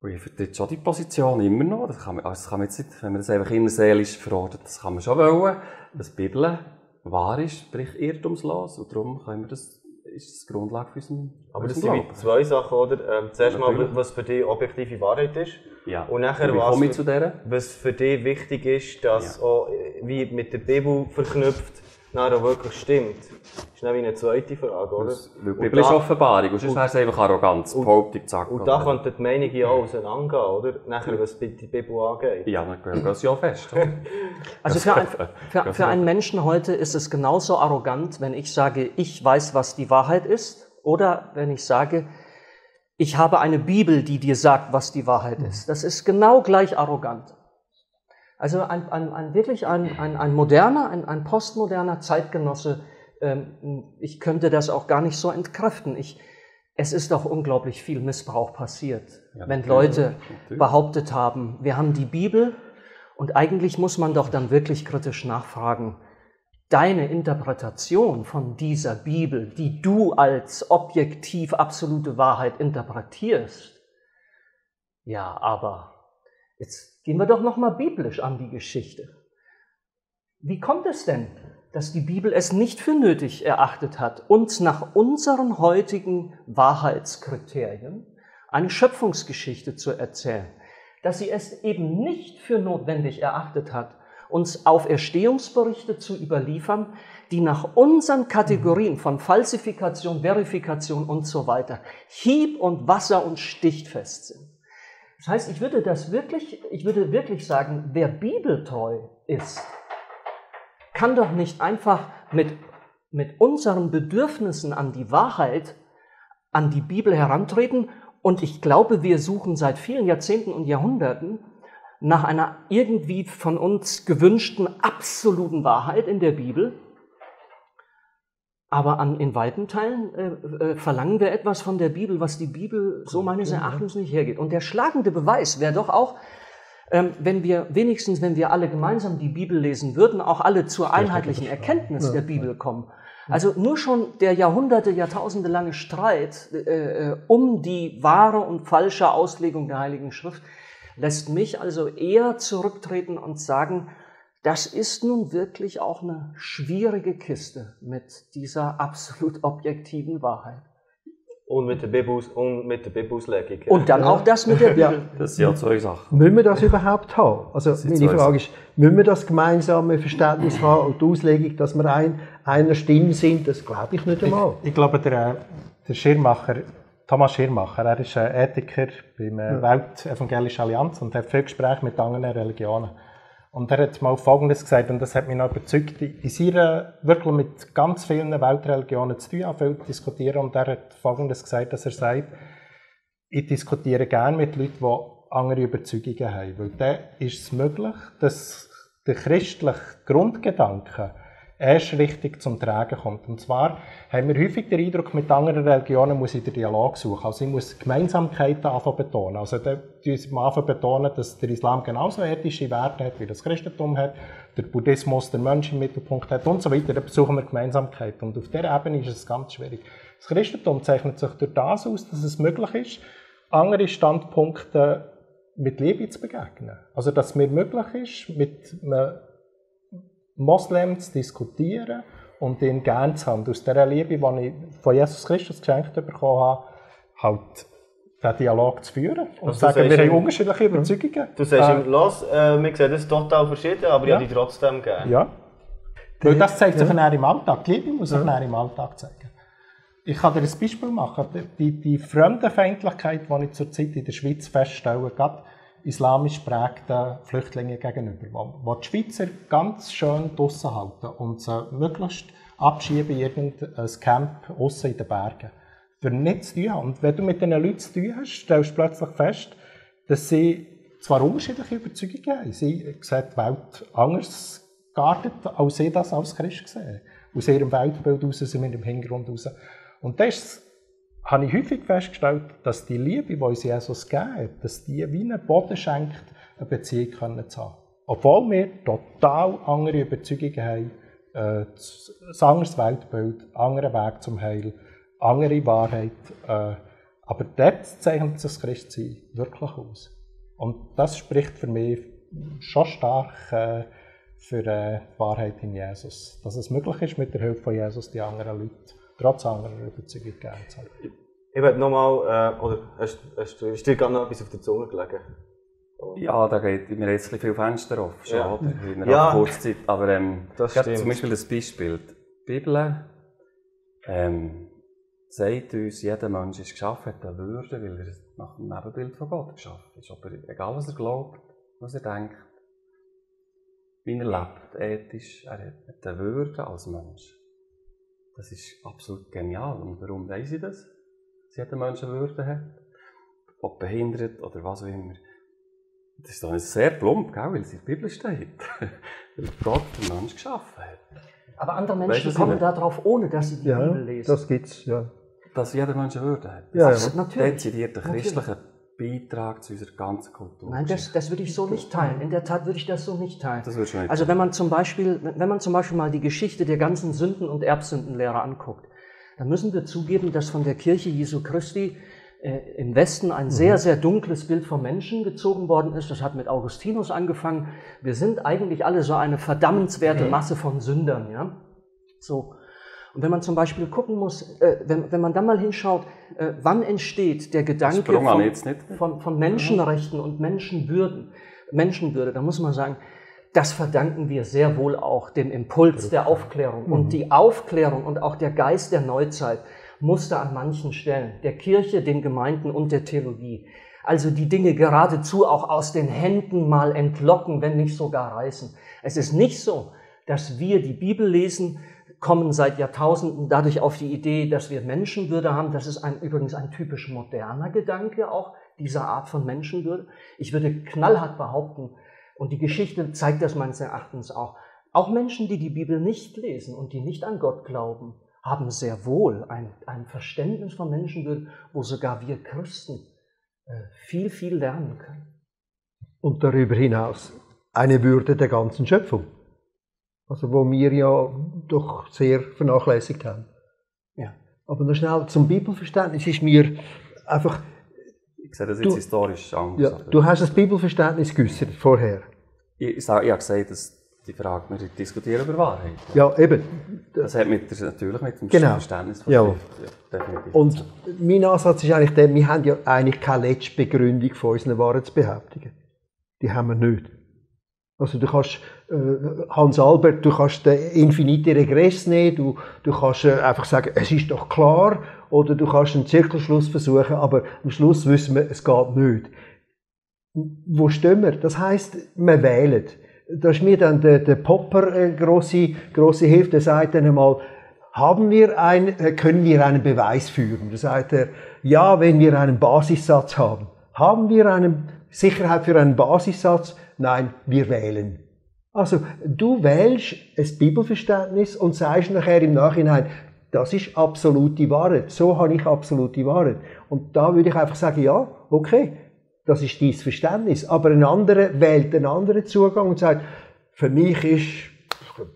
Speaker 5: Und ich vertrete schon die Position immer noch. Das kann man jetzt nicht, wenn man das einfach innerseelisch verortet, das kann man schon wollen, dass die Bibel wahr ist, sprich irrtumslos. Und darum können wir das, ist das Grundlage für unseren
Speaker 1: Aber das sind zwei Sachen, oder? Zuerst mal, was für dich objektive Wahrheit ist.
Speaker 5: Ja.
Speaker 1: Und nachher, was für dich wichtig ist, dass auch, wie mit der Bibel verknüpft, auch wirklich stimmt. Das ist dann wie eine zweite Frage, oder?
Speaker 5: Weil die Bibel ist Offenbarung, und sonst wäre es einfach Arroganz, Behauptung, zack.
Speaker 1: Und da könnten die Meinungen auch auseinandergehen, oder? Nachher, was die Bibel angeht.
Speaker 5: Ja, dann gehen wir das ja fest. Oder?
Speaker 4: Also für einen Menschen heute ist es genauso arrogant, wenn ich sage, ich weiß, was die Wahrheit ist, oder wenn ich sage, ich habe eine Bibel, die dir sagt, was die Wahrheit ist. Das ist genau gleich arrogant. Also wirklich ein moderner, ein postmoderner Zeitgenosse, ich könnte das auch gar nicht so entkräften. Es ist doch unglaublich viel Missbrauch passiert, wenn Leute behauptet haben, wir haben die Bibel und eigentlich muss man doch dann wirklich kritisch nachfragen, deine Interpretation von dieser Bibel, die du als objektiv absolute Wahrheit interpretierst, ja, aber jetzt gehen wir doch nochmal biblisch an die Geschichte. Wie kommt es denn, dass die Bibel es nicht für nötig erachtet hat, uns nach unseren heutigen Wahrheitskriterien eine Schöpfungsgeschichte zu erzählen? Dass sie es eben nicht für notwendig erachtet hat, uns Auferstehungsberichte zu überliefern, die nach unseren Kategorien von Falsifikation, Verifikation und so weiter hieb- und wasser- und stichfest sind. Das heißt, ich würde wirklich sagen, wer bibeltreu ist, kann doch nicht einfach mit unseren Bedürfnissen an die Wahrheit, an die Bibel herantreten. Und ich glaube, wir suchen seit vielen Jahrzehnten und Jahrhunderten nach einer irgendwie von uns gewünschten absoluten Wahrheit in der Bibel. Aber in weiten Teilen verlangen wir etwas von der Bibel, was die Bibel so meines Erachtens nicht hergeht. Und der schlagende Beweis wäre doch auch, wenn wir alle gemeinsam die Bibel lesen würden, auch alle zur einheitlichen Erkenntnis der Bibel kommen. Also nur schon der Jahrtausende lange Streit um die wahre und falsche Auslegung der Heiligen Schrift lässt mich also eher zurücktreten und sagen, das ist nun wirklich auch eine schwierige Kiste mit dieser absolut objektiven Wahrheit.
Speaker 1: Und mit der Bibelauslegung.
Speaker 4: Und dann auch das mit der Bibel.
Speaker 2: Ja.
Speaker 5: Das sind ja zwei Sachen.
Speaker 2: Müssen wir das überhaupt haben? Also meine Frage ist, müssen wir das gemeinsame Verständnis haben und die Auslegung, dass wir einer Stimme sind? Das glaube ich nicht einmal.
Speaker 3: Ich glaube, der Schirmacher, Thomas Schirmacher, er ist ein Ethiker beim Weltevangelischen Allianz und hat viel Gespräche mit anderen Religionen. Und er hat mal Folgendes gesagt, und das hat mich noch überzeugt, in seiner wirklich mit ganz vielen Weltreligionen zu tun, auch viel diskutieren, und er hat Folgendes gesagt, dass er sagt, ich diskutiere gerne mit Leuten, die andere Überzeugungen haben, weil dann ist es möglich, dass der christliche Grundgedanke erst richtig zum Tragen kommt. Und zwar haben wir häufig den Eindruck, mit anderen Religionen muss ich den Dialog suchen. Also ich muss Gemeinsamkeiten betonen. Also da betonen, dass der Islam genauso ethische Werte hat, wie das Christentum hat, der Buddhismus den Menschen im Mittelpunkt hat und so weiter. Da suchen wir Gemeinsamkeiten. Und auf dieser Ebene ist es ganz schwierig. Das Christentum zeichnet sich durch das aus, dass es möglich ist, andere Standpunkte mit Liebe zu begegnen. Also, dass es mir möglich ist, mit einem Moslem zu diskutieren und ihn gerne zu haben. Aus dieser Liebe, die ich von Jesus Christus geschenkt bekommen habe, halt den Dialog zu führen und zu sagen, wir haben unterschiedliche Überzeugungen.
Speaker 1: Du sagst ihm, los, wir sehen das total verschieden, aber ich habe die trotzdem gegeben.
Speaker 3: Ja. Weil das zeigt sich dann im Alltag. Die Liebe muss sich dann im Alltag zeigen. Ich kann dir ein Beispiel machen. Die Fremdenfeindlichkeit, die ich zurzeit in der Schweiz feststelle, gerade islamisch geprägten Flüchtlingen gegenüber, wo die Schweizer ganz schön draussen halten und sie möglichst abschieben in irgendein Camp aussen in den Bergen. Für nichts zu tun haben. Und wenn du mit diesen Leuten zu tun hast, stellst du plötzlich fest, dass sie zwar unterschiedliche Überzeugungen haben. Sie sehen die Welt anders geartet, als sie das als Christ sehen. Aus ihrem Weltbild heraus, aus ihrem Hintergrund heraus. Und das habe ich häufig festgestellt, dass die Liebe, die uns Jesus gibt, dass die wie einen Boden schenkt, eine Beziehung zu haben. Obwohl wir total andere Überzeugungen haben, ein anderes Weltbild, einen anderen Weg zum Heil, andere Wahrheit. Aber dort zeichnet sich das Christsein wirklich aus. Und das spricht für mich schon stark für die Wahrheit in Jesus. Dass es möglich ist, mit der Hilfe von Jesus die anderen Leute trotz anderer Überzeugung gern zu haben.
Speaker 1: Ich möchte nochmal, oder ist dir gerade noch etwas auf der Zunge gelegen?
Speaker 5: Ja, da geht mir jetzt ein bisschen viel Fenster auf, schon,
Speaker 1: Ja.
Speaker 5: oder? In einer Kurzzeit. Aber
Speaker 1: das
Speaker 5: zum
Speaker 1: stimmt.
Speaker 5: Beispiel das Beispiel. Die Bibel sagt uns, jeder Mensch ist geschaffen, hat eine Würde, weil er nach dem Ebenbild von Gott geschaffen ist. Aber egal, was er glaubt, was er denkt, wie er lebt, ethisch, er hat eine Würde als Mensch. Das ist absolut genial. Und warum weiss ich das? Dass jeder Mensch eine Würde hat? Ob behindert oder was auch immer. Das ist doch sehr plump, gell, weil es in der Bibel steht. Weil Gott den Mensch geschaffen hat.
Speaker 4: Aber andere Menschen
Speaker 5: Weißt du,
Speaker 4: kommen darauf, ohne dass sie die Bibel lesen.
Speaker 2: Das gibt's, ja.
Speaker 5: Dass jeder Mensch eine Würde hat.
Speaker 2: Ja,
Speaker 5: Das ist
Speaker 2: ja.
Speaker 5: ein dezidierter christlicher Beitrag zu unserer ganzen Kultur.
Speaker 4: Nein, das würde ich so nicht teilen. In der Tat würde ich das so nicht teilen.
Speaker 5: Das würdest du nicht
Speaker 4: Also wenn man zum Beispiel mal die Geschichte der ganzen Sünden- und Erbsündenlehre anguckt, dann müssen wir zugeben, dass von der Kirche Jesu Christi im Westen ein sehr, sehr dunkles Bild vom Menschen gezogen worden ist. Das hat mit Augustinus angefangen. Wir sind eigentlich alle so eine verdammenswerte Masse von Sündern. Ja? So. Und wenn man zum Beispiel gucken muss, wenn man dann mal hinschaut, wann entsteht der Gedanke von Menschenrechten und Menschenwürde, dann muss man sagen, das verdanken wir sehr wohl auch dem Impuls der Aufklärung. Und die Aufklärung und auch der Geist der Neuzeit musste an manchen Stellen der Kirche, den Gemeinden und der Theologie also die Dinge geradezu auch aus den Händen mal entlocken, wenn nicht sogar reißen. Es ist nicht so, dass wir die Bibel lesen, kommen seit Jahrtausenden dadurch auf die Idee, dass wir Menschenwürde haben. Das ist übrigens ein typisch moderner Gedanke, auch dieser Art von Menschenwürde. Ich würde knallhart behaupten, und die Geschichte zeigt das meines Erachtens auch Menschen, die die Bibel nicht lesen und die nicht an Gott glauben, haben sehr wohl ein Verständnis von Menschenwürde, wo sogar wir Christen viel, viel lernen können.
Speaker 2: Und darüber hinaus eine Würde der ganzen Schöpfung. Also wo wir ja doch sehr vernachlässigt haben.
Speaker 4: Ja.
Speaker 2: Aber noch schnell zum Bibelverständnis ist mir einfach...
Speaker 5: Ich sehe das jetzt historisch anders.
Speaker 2: Ja, du hast das Bibelverständnis geäußert vorher.
Speaker 5: Ich habe gesagt, dass die Frage, wir diskutieren über Wahrheit.
Speaker 2: Ja, eben.
Speaker 5: Das hat natürlich mit dem
Speaker 2: Genau.
Speaker 5: Verständnis von
Speaker 2: Ja.
Speaker 5: Schrift, ja, definitiv.
Speaker 2: Und mein Ansatz ist eigentlich der, wir haben ja eigentlich keine letzte Begründung von unseren Wahrheitsbehauptungen. Die haben wir nicht. Also du kannst, Hans Albert, du kannst den infiniten Regress nehmen, du kannst einfach sagen, es ist doch klar, oder du kannst einen Zirkelschluss versuchen, aber am Schluss wissen wir, es geht nicht. Wo stehen wir? Das heisst, wir wählen. Da ist mir dann der Popper grosse Hilfe, der sagt dann einmal, können wir einen Beweis führen? Da sagt er, ja, wenn wir einen Basissatz haben. Haben wir eine Sicherheit für einen Basissatz? Nein, wir wählen. Also, du wählst ein Bibelverständnis und sagst nachher im Nachhinein, das ist absolute Wahrheit. So habe ich absolute Wahrheit. Und da würde ich einfach sagen, ja, okay, das ist dein Verständnis. Aber ein anderer wählt einen anderen Zugang und sagt, für mich ist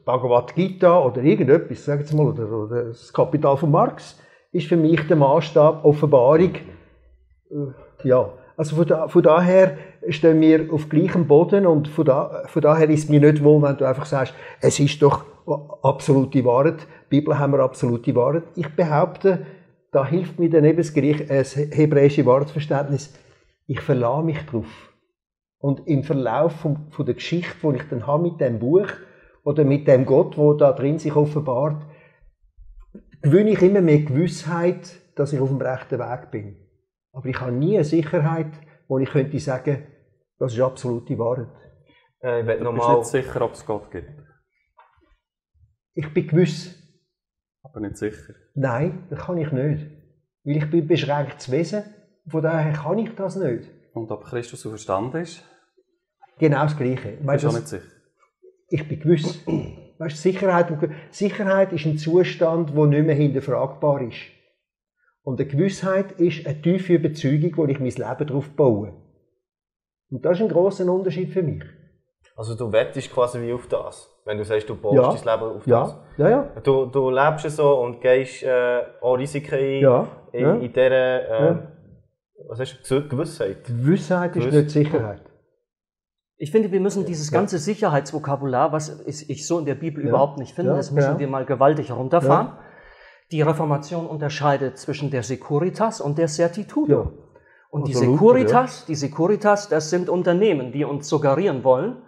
Speaker 2: Bhagavad Gita oder irgendetwas, sag jetzt mal, oder das Kapital von Marx, ist für mich der Maßstab Offenbarung Ja, also von daher stehen wir auf gleichem Boden und von daher ist es mir nicht wohl, wenn du einfach sagst, es ist doch absolute Wahrheit, die Bibel haben wir absolute Wahrheit. Ich behaupte, da hilft mir dann eben das hebräische Wahrheitsverständnis, ich verlasse mich drauf. Und im Verlauf von der Geschichte, die ich dann habe mit dem Buch oder mit dem Gott, der da drin sich offenbart, gewinne ich immer mehr Gewissheit, dass ich auf dem rechten Weg bin. Aber ich habe nie eine Sicherheit, wo ich könnte sagen, das ist absolute Wahrheit.
Speaker 5: Du bist nicht sicher, ob es Gott gibt?
Speaker 2: Ich bin gewiss.
Speaker 5: Aber nicht sicher?
Speaker 2: Nein, das kann ich nicht. Weil ich bin beschränktes Wesen. Von daher kann ich das nicht.
Speaker 5: Und ob Christus auferstanden ist?
Speaker 2: Genau das Gleiche.
Speaker 5: Bist du auch nicht sicher?
Speaker 2: Ich bin gewiss. Weißt, Sicherheit ist ein Zustand, der nicht mehr hinterfragbar ist. Und eine Gewissheit ist eine tiefe Überzeugung, wo ich mein Leben darauf baue. Und das ist ein grosser Unterschied für mich.
Speaker 1: Also du wettest quasi wie auf das, wenn du sagst, du baust dein Leben auf das.
Speaker 2: Ja.
Speaker 1: Du lebst so und gehst auch Risiken ein in dieser was hast du, Gewissheit?
Speaker 2: Gewissheit ist nicht Sicherheit.
Speaker 4: Ich finde, wir müssen dieses ganze Sicherheitsvokabular, was ich so in der Bibel überhaupt nicht finde, das müssen wir mal gewaltig runterfahren. Ja. Die Reformation unterscheidet zwischen der Securitas und der Certitudo. Ja. Und die Securitas, das sind Unternehmen, die uns suggerieren wollen,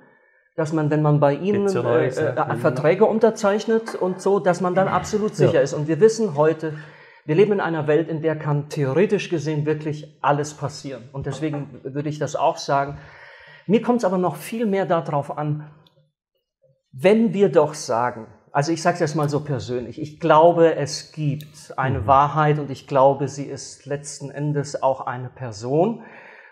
Speaker 4: dass man, wenn man bei ihnen Verträge unterzeichnet und so, dass man dann absolut sicher ist. Und wir wissen heute, wir leben in einer Welt, in der kann theoretisch gesehen wirklich alles passieren. Und deswegen würde ich das auch sagen. Mir kommt es aber noch viel mehr darauf an, wenn wir doch sagen, also ich sage es jetzt mal so persönlich, ich glaube, es gibt eine Wahrheit und ich glaube, sie ist letzten Endes auch eine Person.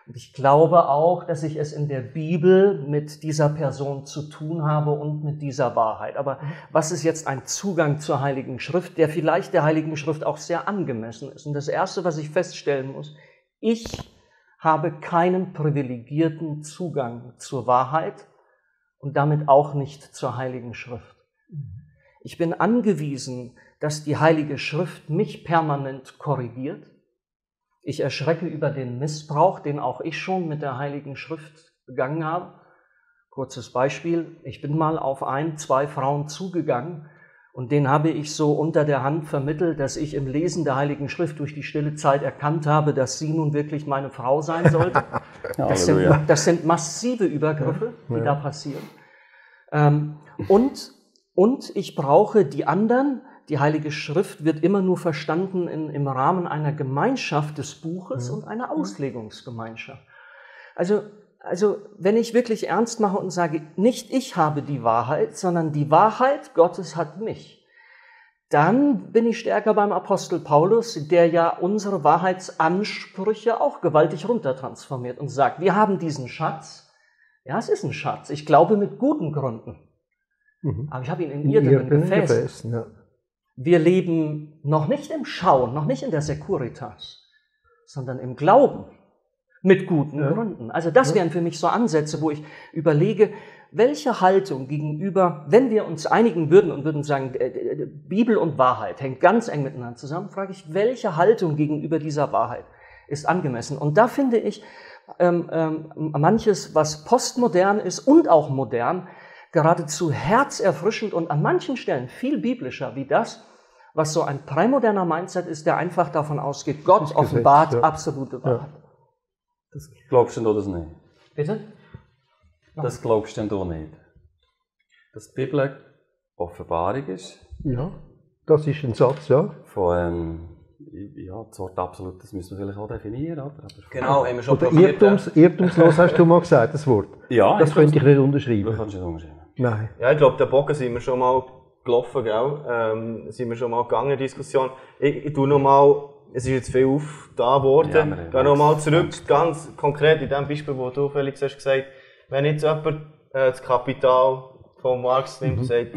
Speaker 4: Und ich glaube auch, dass ich es in der Bibel mit dieser Person zu tun habe und mit dieser Wahrheit. Aber was ist jetzt ein Zugang zur Heiligen Schrift, der vielleicht der Heiligen Schrift auch sehr angemessen ist? Und das Erste, was ich feststellen muss, ich habe keinen privilegierten Zugang zur Wahrheit und damit auch nicht zur Heiligen Schrift. Ich bin angewiesen, dass die Heilige Schrift mich permanent korrigiert. Ich erschrecke über den Missbrauch, den auch ich schon mit der Heiligen Schrift begangen habe. Kurzes Beispiel, ich bin mal auf 2 Frauen zugegangen und denen habe ich so unter der Hand vermittelt, dass ich im Lesen der Heiligen Schrift durch die stille Zeit erkannt habe, dass sie nun wirklich meine Frau sein sollte. Das sind massive Übergriffe, die da passieren. Und ich brauche die anderen. Die Heilige Schrift wird immer nur verstanden im Rahmen einer Gemeinschaft des Buches und einer Auslegungsgemeinschaft. Also wenn ich wirklich ernst mache und sage, nicht ich habe die Wahrheit, sondern die Wahrheit Gottes hat mich, dann bin ich stärker beim Apostel Paulus, der ja unsere Wahrheitsansprüche auch gewaltig runtertransformiert und sagt, wir haben diesen Schatz. Ja, es ist ein Schatz. Ich glaube mit guten Gründen. Aber ich habe ihn in irdenen Gefäßen. Ja. Wir leben noch nicht im Schauen, noch nicht in der Securitas, sondern im Glauben mit guten Gründen. Also das wären für mich so Ansätze, wo ich überlege, welche Haltung gegenüber, wenn wir uns einigen würden und würden sagen, Bibel und Wahrheit hängt ganz eng miteinander zusammen, frage ich, welche Haltung gegenüber dieser Wahrheit ist angemessen? Und da finde ich manches, was postmodern ist und auch modern, geradezu herzerfrischend und an manchen Stellen viel biblischer wie das, was so ein prämoderner Mindset ist, der einfach davon ausgeht, Gott offenbart absolute Wahrheit.
Speaker 5: Das glaubst du das nicht?
Speaker 4: Bitte?
Speaker 5: Das glaubst du nicht? Dass die Bibel Offenbarung ist?
Speaker 2: Ja, das ist ein Satz, ja.
Speaker 5: Von, das Wort absolut, das müssen wir vielleicht auch definieren, oder?
Speaker 1: Genau, haben wir schon
Speaker 2: oder irrtumslos hast du mal gesagt, das Wort.
Speaker 5: Ja.
Speaker 2: Das könnte ich nicht unterschreiben.
Speaker 5: Du kannst nicht unterschreiben.
Speaker 2: Nein.
Speaker 1: Ja, ich glaube, den Bogen sind wir schon mal gelaufen, gell? Sind wir schon mal gegangen in die Diskussion. Ich tue noch mal, es ist jetzt viel aufgetan worden. Ja, gehe noch mal zurück, ganz konkret in dem Beispiel, wo du, Felix, hast gesagt, wenn jetzt jemand das Kapital von Marx nimmt und sagt,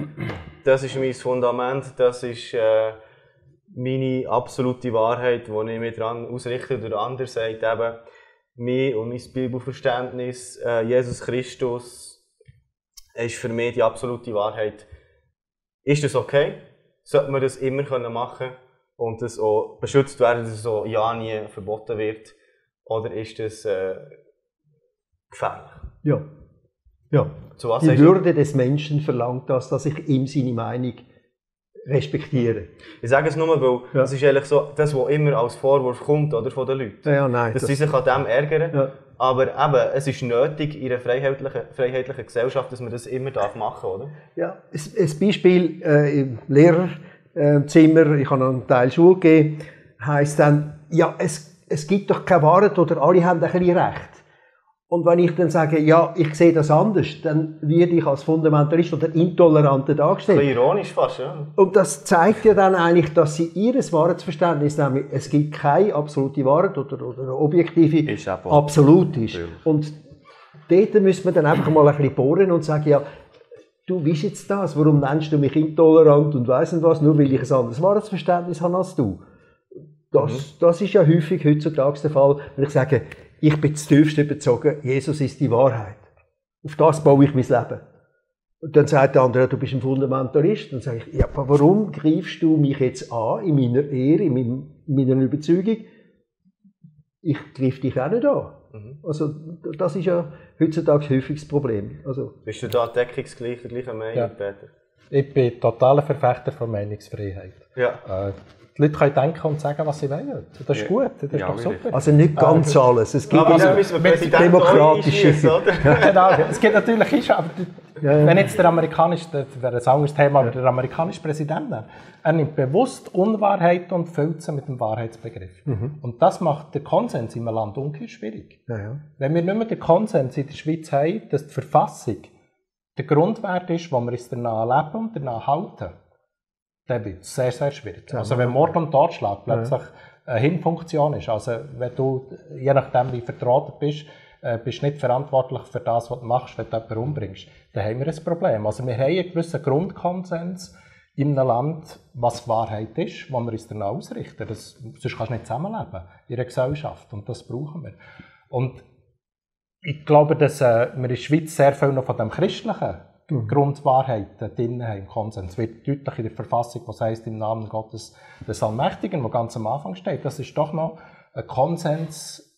Speaker 1: das ist mein Fundament, das ist meine absolute Wahrheit, die ich mich daran ausrichte, oder der andere sagt eben, mir und mein Bibelverständnis, Jesus Christus, ist für mich die absolute Wahrheit. Ist das okay? Sollte man das immer machen können und das auch beschützt werden, dass es so ja nie verboten wird? Oder ist das gefährlich?
Speaker 2: Ja. Ja.
Speaker 1: Zu was
Speaker 2: Die Würde des Menschen verlangt das, dass ich ihm seine Meinung respektiere.
Speaker 1: Ich sage es nur, weil
Speaker 2: Ja.
Speaker 1: es ist eigentlich so, das, was immer als Vorwurf kommt, oder, von den Leuten.
Speaker 2: Ja, nein.
Speaker 1: Dass sie sich an dem ärgern.
Speaker 2: Ja.
Speaker 1: Aber eben, es ist nötig in einer freiheitlichen Gesellschaft, dass man das immer machen darf, oder?
Speaker 2: Ja, ein Beispiel im Lehrerzimmer, ich habe noch einen Teil Schule gegeben, heisst dann, ja, es gibt doch keine Wahrheit oder alle haben ein bisschen Recht. Und wenn ich dann sage, ja, ich sehe das anders, dann werde ich als Fundamentalist oder Intoleranter dargestellt.
Speaker 1: Ein bisschen ironisch fast, ja.
Speaker 2: Und das zeigt ja dann eigentlich, dass sie ihr Wahrheitsverständnis, nämlich es gibt keine absolute Wahrheit oder eine objektive,
Speaker 5: Ist eben
Speaker 2: absolut ist.
Speaker 5: natürlich.
Speaker 2: Und dort müssen wir dann einfach mal ein bisschen bohren und sagen, ja, du bist jetzt das, warum nennst du mich intolerant und weiss nicht was, nur weil ich ein anderes Wahrheitsverständnis habe als du. Das ist ja häufig heutzutage der Fall, wenn ich sage, ich bin zutiefst überzeugt, Jesus ist die Wahrheit. Auf das baue ich mein Leben. Und dann sagt der andere, du bist ein Fundamentalist. Dann sage ich, ja, aber warum greifst du mich jetzt an, in meiner Ehre, in meiner Überzeugung? Ich greife dich auch nicht an. Also, das ist ja heutzutage häufig das Problem. Also,
Speaker 1: Bist du da deckungsgleich der gleichen Meinung,
Speaker 3: Ja.
Speaker 1: Peter?
Speaker 3: Ich bin totaler Verfechter von Meinungsfreiheit.
Speaker 1: Ja.
Speaker 3: Die Leute können denken und sagen, was sie wollen. Das ist gut, das ist
Speaker 5: Ja,
Speaker 3: doch
Speaker 5: wirklich.
Speaker 3: super.
Speaker 2: also nicht ganz alles. Es gibt
Speaker 1: Aber
Speaker 2: also
Speaker 1: dann müssen wir Präsidenten
Speaker 2: demokratische-
Speaker 1: einschiessen, oder?
Speaker 3: Genau, es gibt natürlich, aber wenn jetzt der amerikanische, das wäre ein anderes Thema, aber der amerikanische Präsident, er nimmt bewusst Unwahrheit und füllt sie mit dem Wahrheitsbegriff. Und das macht den Konsens in einem Land ungeheuer schwierig.
Speaker 2: Ja.
Speaker 3: Wenn wir nicht mehr den Konsens in der Schweiz haben, dass die Verfassung der Grundwert ist, wo wir uns danach leben und danach halten, dann wird es sehr, sehr schwierig. Also wenn Mord und Totschlag plötzlich eine Hinfunktion ist, also wenn du, je nachdem wie vertraut bist, bist nicht verantwortlich für das, was du machst, wenn du jemanden umbringst, dann haben wir ein Problem. Also wir haben einen gewissen Grundkonsens in einem Land, was Wahrheit ist, wo wir uns danach ausrichten. Sonst kannst du nicht zusammenleben in einer Gesellschaft und das brauchen wir. Und ich glaube, dass wir in der Schweiz sehr viel noch von dem christlichen Grundwahrheiten drin haben im Konsens. Es wird deutlich in der Verfassung, was heisst im Namen Gottes des Allmächtigen, wo ganz am Anfang steht. Das ist doch noch ein Konsens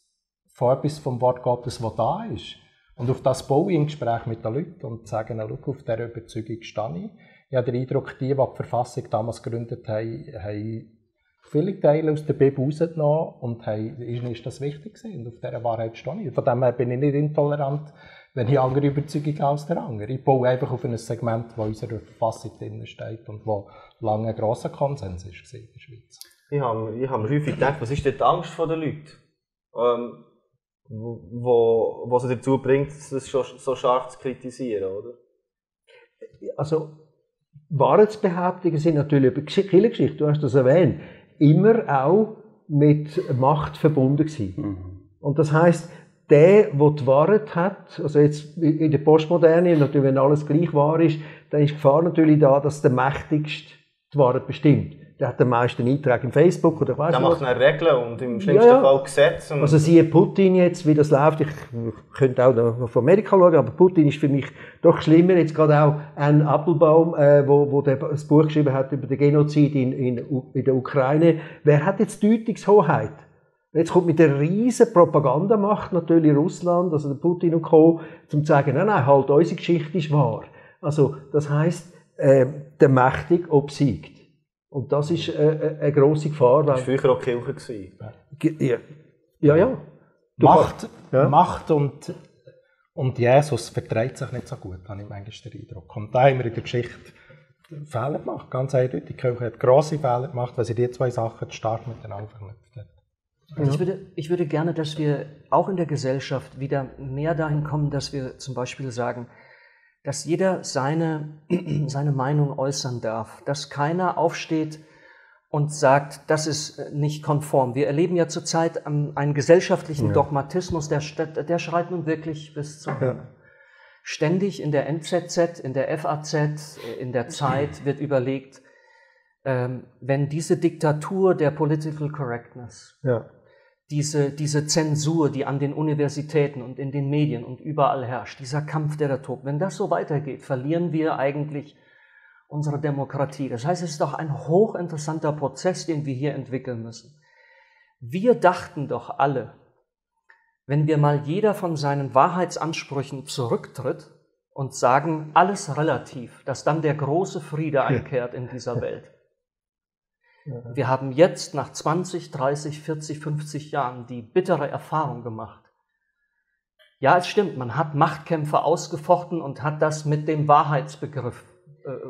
Speaker 3: von etwas vom Wort Gottes, das da ist. Und auf das baue ich im Gespräch mit den Leuten und sage, schau, auf dieser Überzeugung stehe ich. Ich habe den Eindruck, die Verfassung damals gegründet haben, haben viele Teile aus der Bibel rausgenommen und ihnen ist das wichtig gewesen. Und auf dieser Wahrheit stehe ich. Von dem her bin ich nicht intolerant, wenn ich andere Überzeugungen habe als der andere. Ich baue einfach auf ein Segment, das in unserer Verfassung drin steht und wo lange ein grosser Konsens war in der Schweiz.
Speaker 1: Ich habe mir häufig gedacht, was ist denn die Angst der Leute, wo sie dazu bringt, das so scharf zu kritisieren, oder?
Speaker 2: Also, Wahrheitsbehauptungen sind natürlich über Kirchengeschichte, du hast das erwähnt, immer auch mit Macht verbunden gewesen. Und das heisst, der die Wahrheit hat, also jetzt in der Postmoderne, natürlich, wenn alles gleich wahr ist, dann ist die Gefahr natürlich da, dass der Mächtigste die Wahrheit bestimmt. Der hat den meisten Einträge im Facebook oder weiss
Speaker 1: Der
Speaker 2: nicht was.
Speaker 1: macht dann Regeln und im schlimmsten Fall Gesetze. Und
Speaker 2: Also siehe Putin jetzt, wie das läuft. Ich könnte auch noch von Amerika schauen, aber Putin ist für mich doch schlimmer. Jetzt gerade auch Anne Applebaum, wo das Buch geschrieben hat über den Genozid in der Ukraine. Wer hat jetzt Deutungshoheit? Jetzt kommt mit der riesen Propagandamacht natürlich Russland, also der Putin und Co., zum zu sagen, nein, halt, unsere Geschichte ist wahr. Also das heisst, der Mächtige obsiegt. Und das ist eine grosse Gefahr.
Speaker 1: das war früher auch die Kirche.
Speaker 2: Ja.
Speaker 3: Macht und Jesus verträgt sich nicht so gut, habe ich manchmal den Eindruck. Und da haben wir in der Geschichte Fehler gemacht, ganz eindeutig. Die Kirche hat grosse Fehler gemacht, weil sie die zwei Sachen stark miteinander verknüpft hat.
Speaker 4: Also ich würde gerne, dass wir auch in der Gesellschaft wieder mehr dahin kommen, dass wir zum Beispiel sagen, dass jeder seine Meinung äußern darf, dass keiner aufsteht und sagt, das ist nicht konform. Wir erleben ja zurzeit einen gesellschaftlichen Dogmatismus, der schreit nun wirklich bis zum Himmel. Ständig in der NZZ, in der FAZ, in der Zeit wird überlegt, wenn diese Diktatur der Political Correctness, diese Zensur, die an den Universitäten und in den Medien und überall herrscht, dieser Kampf, der da tobt, wenn das so weitergeht, verlieren wir eigentlich unsere Demokratie. Das heißt, es ist doch ein hochinteressanter Prozess, den wir hier entwickeln müssen. Wir dachten doch alle, wenn wir mal jeder von seinen Wahrheitsansprüchen zurücktritt und sagen, alles relativ, dass dann der große Friede einkehrt in dieser Welt. Wir haben jetzt nach 20, 30, 40, 50 Jahren die bittere Erfahrung gemacht. Ja, es stimmt, man hat Machtkämpfe ausgefochten und hat das mit dem Wahrheitsbegriff,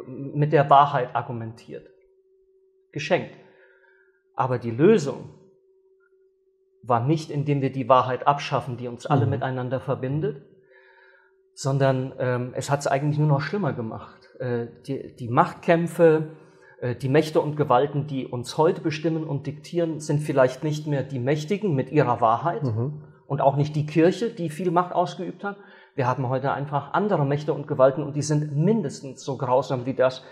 Speaker 4: mit der Wahrheit argumentiert. Geschenkt. Aber die Lösung war nicht, indem wir die Wahrheit abschaffen, die uns alle miteinander verbindet, sondern es hat es eigentlich nur noch schlimmer gemacht. Die Machtkämpfe, die Mächte und Gewalten, die uns heute bestimmen und diktieren, sind vielleicht nicht mehr die Mächtigen mit ihrer Wahrheit und auch nicht die Kirche, die viel Macht ausgeübt hat. Wir haben heute einfach andere Mächte und Gewalten und die sind mindestens so grausam wie das,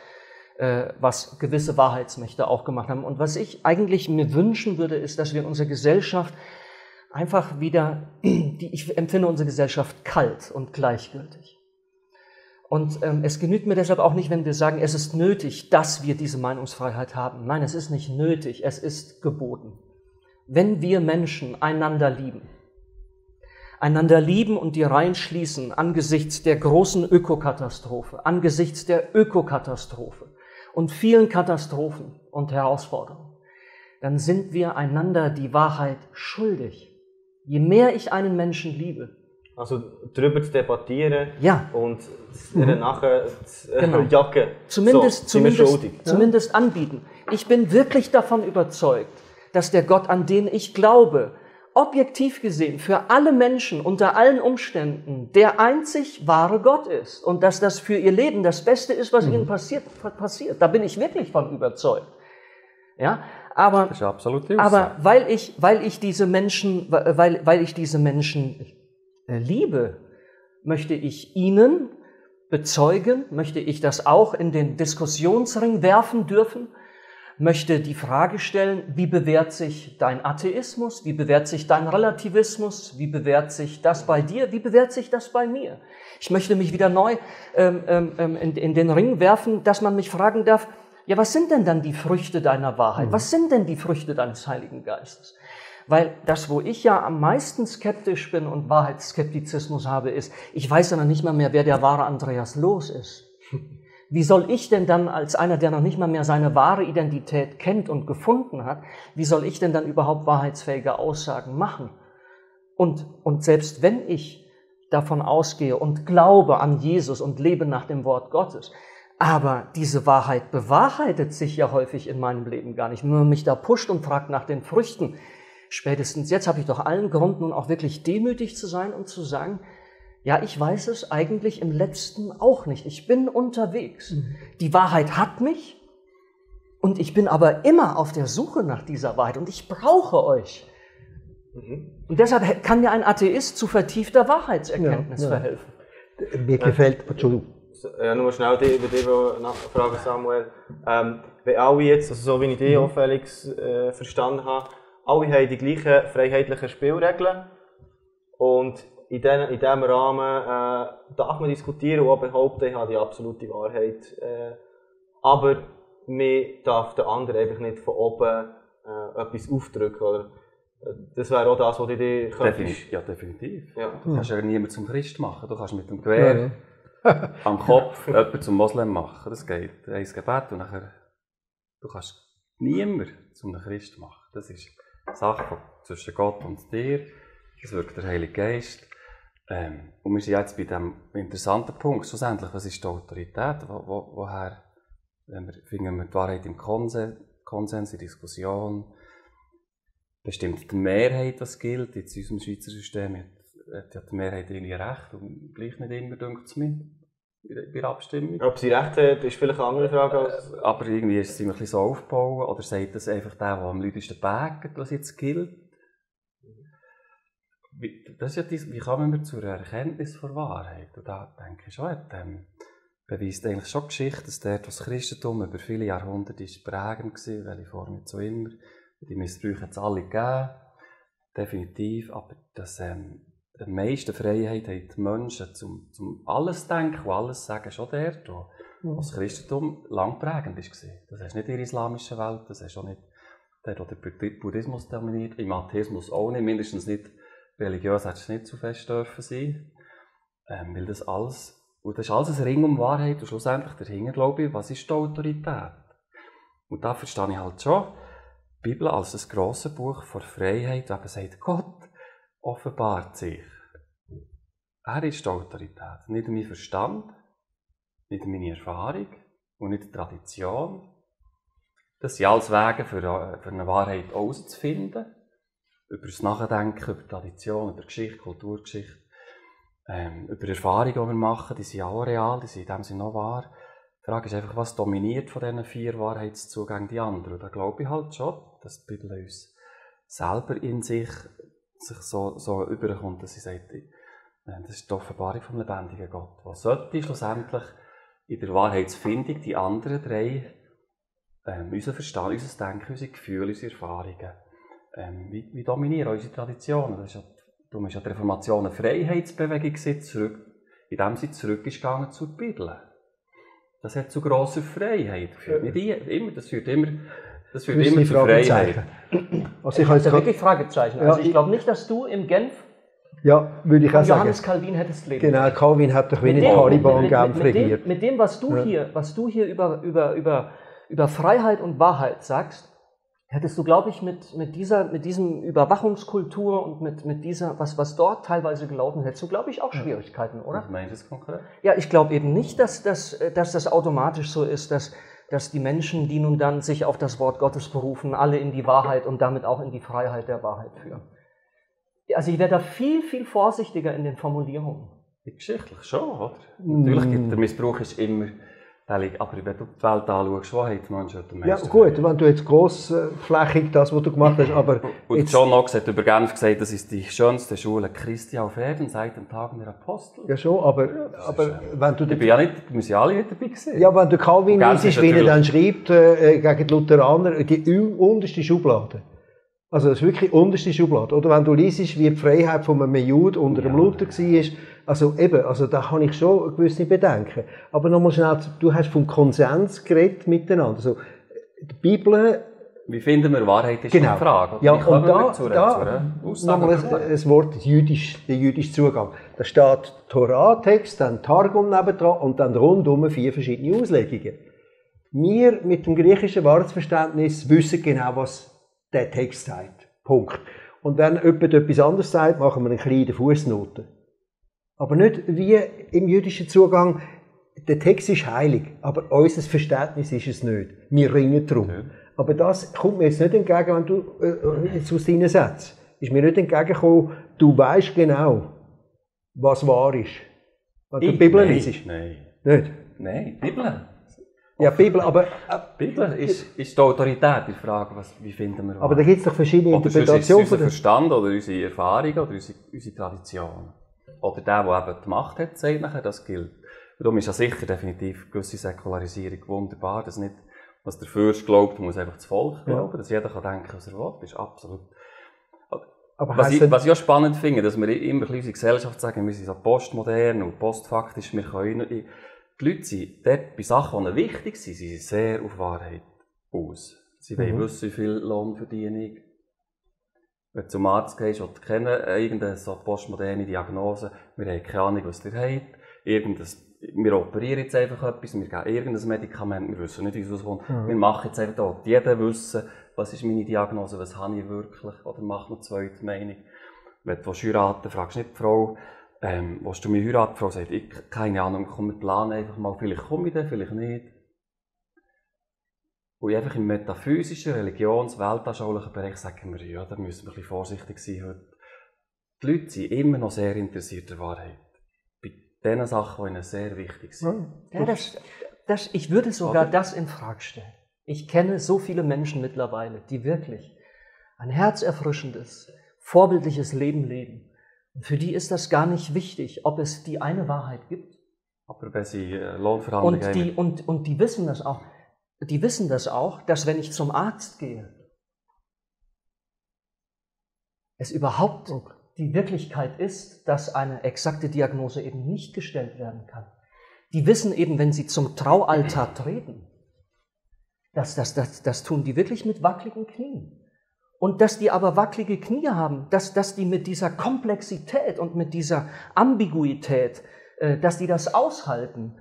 Speaker 4: was gewisse Wahrheitsmächte auch gemacht haben. Und was ich eigentlich mir wünschen würde, ist, dass wir in unserer Gesellschaft einfach wieder, ich empfinde unsere Gesellschaft kalt und gleichgültig. Und es genügt mir deshalb auch nicht, wenn wir sagen, es ist nötig, dass wir diese Meinungsfreiheit haben. Nein, es ist nicht nötig, es ist geboten. Wenn wir Menschen einander lieben und die Reihen schließen angesichts der großen Ökokatastrophe, angesichts der Ökokatastrophe und vielen Katastrophen und Herausforderungen, dann sind wir einander die Wahrheit schuldig. Je mehr ich einen Menschen liebe,
Speaker 1: also darüber zu debattieren und nachher jagen,
Speaker 4: zumindest anbieten. Ich bin wirklich davon überzeugt, dass der Gott, an den ich glaube, objektiv gesehen für alle Menschen unter allen Umständen der einzig wahre Gott ist und dass das für ihr Leben das Beste ist, was ihnen passiert. Da bin ich wirklich von überzeugt. Ja, aber,
Speaker 5: das ist absolut
Speaker 4: aber weil ich diese Menschen liebe, möchte ich ihnen bezeugen, möchte ich das auch in den Diskussionsring werfen dürfen, möchte die Frage stellen, wie bewährt sich dein Atheismus, wie bewährt sich dein Relativismus, wie bewährt sich das bei dir, wie bewährt sich das bei mir. Ich möchte mich wieder neu in den Ring werfen, dass man mich fragen darf, ja, was sind denn dann die Früchte deiner Wahrheit? Was sind denn die Früchte deines Heiligen Geistes? Weil das, wo ich ja am meisten skeptisch bin und Wahrheitsskeptizismus habe, ist, ich weiß ja noch nicht mal mehr, wer der wahre Andreas Loos ist. Wie soll ich denn dann als einer, der noch nicht mal mehr seine wahre Identität kennt und gefunden hat, wie soll ich denn dann überhaupt wahrheitsfähige Aussagen machen? Und selbst wenn ich davon ausgehe und glaube an Jesus und lebe nach dem Wort Gottes, aber diese Wahrheit bewahrheitet sich ja häufig in meinem Leben gar nicht. Wenn man mich da pusht und fragt nach den Früchten, spätestens jetzt habe ich doch allen Grund, nun auch wirklich demütig zu sein und zu sagen, ja, ich weiß es eigentlich im Letzten auch nicht. Ich bin unterwegs. Die Wahrheit hat mich und ich bin aber immer auf der Suche nach dieser Wahrheit und ich brauche euch. Und deshalb kann mir ein Atheist zu vertiefter Wahrheitserkenntnis verhelfen.
Speaker 2: Mir gefällt, Entschuldigung.
Speaker 1: Ja, nur schnell über dich nachfragen, Samuel. Wenn alle jetzt, also so wie ich dich auch, Felix, verstanden habe, alle haben die gleichen freiheitlichen Spielregeln und in diesem Rahmen darf man diskutieren und auch behaupten, ich habe die absolute Wahrheit. Aber man darf den anderen einfach nicht von oben etwas aufdrücken. Oder? Das wäre auch das, was du dir könntest.
Speaker 5: Ja, definitiv. Ja. Du kannst ja niemanden zum Christ machen. Du kannst mit dem Gewehr am Kopf jemanden zum Moslem machen. Das geht. Ein Gebet und nachher. Du kannst niemanden zum Christ machen. Das ist eine Sache zwischen Gott und dir. Das wirkt der Heilige Geist. Und wir sind jetzt bei diesem interessanten Punkt. Schlussendlich, was ist die Autorität? Woher finden wir die Wahrheit im Konsens, in Diskussion? Bestimmt die Mehrheit, was gilt. Jetzt in unserem Schweizer System hat die Mehrheit irgendwie recht und gleich nicht immer, denkt es mir, bei der Abstimmung.
Speaker 1: Ob sie recht hat, ist vielleicht eine andere Frage.
Speaker 5: Aber irgendwie ist es ein bisschen so aufgebaut. Oder sagt das einfach der am lautesten bägt, was jetzt gilt? Das ist ja wie kommen wir zur Erkenntnis der Wahrheit? Und da denke ich schon, beweist eigentlich schon die Geschichte, dass das Christentum über viele Jahrhunderte ist prägend war, welche Form jetzt so immer. Die Missbrauche hat es alle gegeben, definitiv, aber dass die meiste Freiheit haben die Menschen zum alles denken und alles sagen, schon dort, wo das Christentum lang prägend war. Das ist nicht in der islamischen Welt, das ist auch nicht dort, wo der Buddhismus dominiert, im Atheismus auch nicht, mindestens nicht religiös hättest du nicht zu fest dürfen sein. Weil das alles, und das ist alles ein Ring um Wahrheit und schlussendlich dahinter, glaube ich, was ist die Autorität? Und da verstehe ich halt schon die Bibel als ein grosses Buch von Freiheit, wo eben sagt, Gott offenbart sich. Er ist die Autorität, nicht mein Verstand, nicht meine Erfahrung und nicht die Tradition. Das sind alles Wege, für eine Wahrheit herauszufinden. Über das Nachdenken, über Tradition, über Geschichte, Kulturgeschichte, über Erfahrungen, die wir machen, die sind auch real, die sind in dem Sinne noch wahr. Die Frage ist einfach, was dominiert von diesen 4 Wahrheitszugängen die anderen? Und da glaube ich halt schon, dass die Bibel uns selber in sich so überkommt, dass sie sagt, das ist die Offenbarung vom lebendigen Gott. Was sollte schlussendlich in der Wahrheitsfindung die anderen 3, unser Verstand, unser Denken, unsere Gefühle, unsere Erfahrungen, wie dominieren unsere Traditionen? Das ist ja, darum ist ja die Reformation eine Freiheitsbewegung zurück, in dem sie zurückgegangen zur Bibel. Das hat zu grosser Freiheit geführt. Nicht immer, das führt immer zu Freiheit.
Speaker 4: Also ich habe wirklich Fragezeichen. Also ich glaube nicht, dass du im Genf
Speaker 2: würde ich auch sagen.
Speaker 4: Johannes Calvin hättest leben.
Speaker 2: Genau, Calvin hat doch wenig Taliban Genf regiert.
Speaker 4: Mit dem, was du hier über Freiheit und Wahrheit sagst, hättest du, glaube ich, mit diesem Überwachungskultur und mit dieser, was dort teilweise gelaufen ist, hättest du, glaube ich, auch Schwierigkeiten, oder?
Speaker 5: Was meinst du das konkret?
Speaker 4: Ja, ich glaube eben nicht, dass das automatisch so ist, dass die Menschen, die nun dann sich auf das Wort Gottes berufen, alle in die Wahrheit und damit auch in die Freiheit der Wahrheit führen. Also ich wäre da viel, viel vorsichtiger in den Formulierungen.
Speaker 5: Geschichtlich schon, oder? Natürlich gibt der Missbrauch ist immer fällig, aber wenn du die Welt anschaust, wo hat die Menschen am meisten?
Speaker 2: Ja gut, wenn du jetzt grossflächig das, was du gemacht hast, aber...
Speaker 5: Und John Knox hat über Genf gesagt, das ist die schönste Schule Christi auf Erden seit den Tagen der Apostel.
Speaker 2: Ja schon, aber wenn du...
Speaker 5: Ich bin ja nicht, wir sind alle nicht dabei gewesen.
Speaker 2: Ja, wenn du Calvin liest, wie er dann schreibt, gegen die Lutheraner, die unterste Schublade. Also das ist wirklich die unterste Schublade. Oder wenn du liest, wie die Freiheit von einem Jude unter dem Luther war, also da habe ich schon gewisse Bedenken. Aber nochmal schnell, du hast vom Konsens geredet miteinander. Also, die Bibel...
Speaker 5: Wie finden wir Wahrheit, ist die Frage.
Speaker 2: Ja, und da nochmal ein Wort, der jüdische Zugang. Da steht Torah-Text, dann Targum nebendran und dann rundum 4 verschiedene Auslegungen. Wir mit dem griechischen Wahrheitsverständnis wissen genau, was der Text sagt. Punkt. Und wenn jemand etwas anderes sagt, machen wir eine kleine Fußnote. Aber nicht wie im jüdischen Zugang, der Text ist heilig, aber unser Verständnis ist es nicht. Wir ringen darum. Ja. Aber das kommt mir jetzt nicht entgegen, wenn du jetzt aus deinen Sätzen. Ist mir nicht entgegengekommen, du weißt genau, was wahr ist. Wenn du die Bibel liest.
Speaker 5: Nein.
Speaker 2: Nicht?
Speaker 5: Nein, die Bibel.
Speaker 2: Ja, Bibel, aber...
Speaker 5: Die Bibel ist die Autorität, die Frage, wie finden wir wahr.
Speaker 2: Aber da gibt es doch verschiedene Interpretationen.
Speaker 5: Oder unser Verstand, oder unsere Erfahrung, oder unsere Tradition. Oder der eben die Macht hat, sagt nachher, das gilt. Darum ist ja sicher definitiv eine gewisse Säkularisierung wunderbar, dass nicht, was der Fürst glaubt, muss einfach das Volk glauben, dass jeder kann denken, was er will, ist absolut... Aber was ich auch spannend finde, dass wir immer in unserer Gesellschaft sagen, wir sind so postmodern und postfaktisch, wir können... Die Leute sind dort bei Sachen, die ihnen wichtig sind, sie sind sehr auf Wahrheit aus. Sie wollen wissen, wie viel Lohn verdiene ich. Wenn du zum Arzt gehst und kennen irgendeine so postmoderne Diagnose, wir haben keine Ahnung, was ihr habt, wir operieren jetzt einfach etwas, wir geben irgendein Medikament, wir wissen nicht, wie es rauskommt. Wir machen jetzt einfach da, jeder wissen, was ist meine Diagnose, was habe ich wirklich, oder mach noch eine zweite Meinung. Wenn du heiraten willst, fragst du nicht die Frau, willst du mich heiraten? Die Frau sagt, ich keine Ahnung, komm, wir planen einfach mal, vielleicht komme ich dann, vielleicht nicht. Und einfach im metaphysischen, religions-, weltanschaulichen Bereich sagen wir, ja, da müssen wir ein bisschen vorsichtig sein heute. Die Leute sind immer noch sehr interessiert an der Wahrheit. Bei den Sachen, die ihnen sehr wichtig sind.
Speaker 4: Ja, ich würde sogar das in Frage stellen. Ich kenne so viele Menschen mittlerweile, die wirklich ein herzerfrischendes, vorbildliches Leben leben. Und für die ist das gar nicht wichtig, ob es die eine Wahrheit gibt.
Speaker 5: Aber wenn sie Lohnverhandlungen haben.
Speaker 4: Und die wissen das auch. Die wissen das auch, dass wenn ich zum Arzt gehe, es überhaupt die Wirklichkeit ist, dass eine exakte Diagnose eben nicht gestellt werden kann. Die wissen eben, wenn sie zum Traualtar treten, das tun die wirklich mit wackeligen Knien. Und dass die aber wackelige Knie haben, dass die mit dieser Komplexität und mit dieser Ambiguität, dass die das aushalten,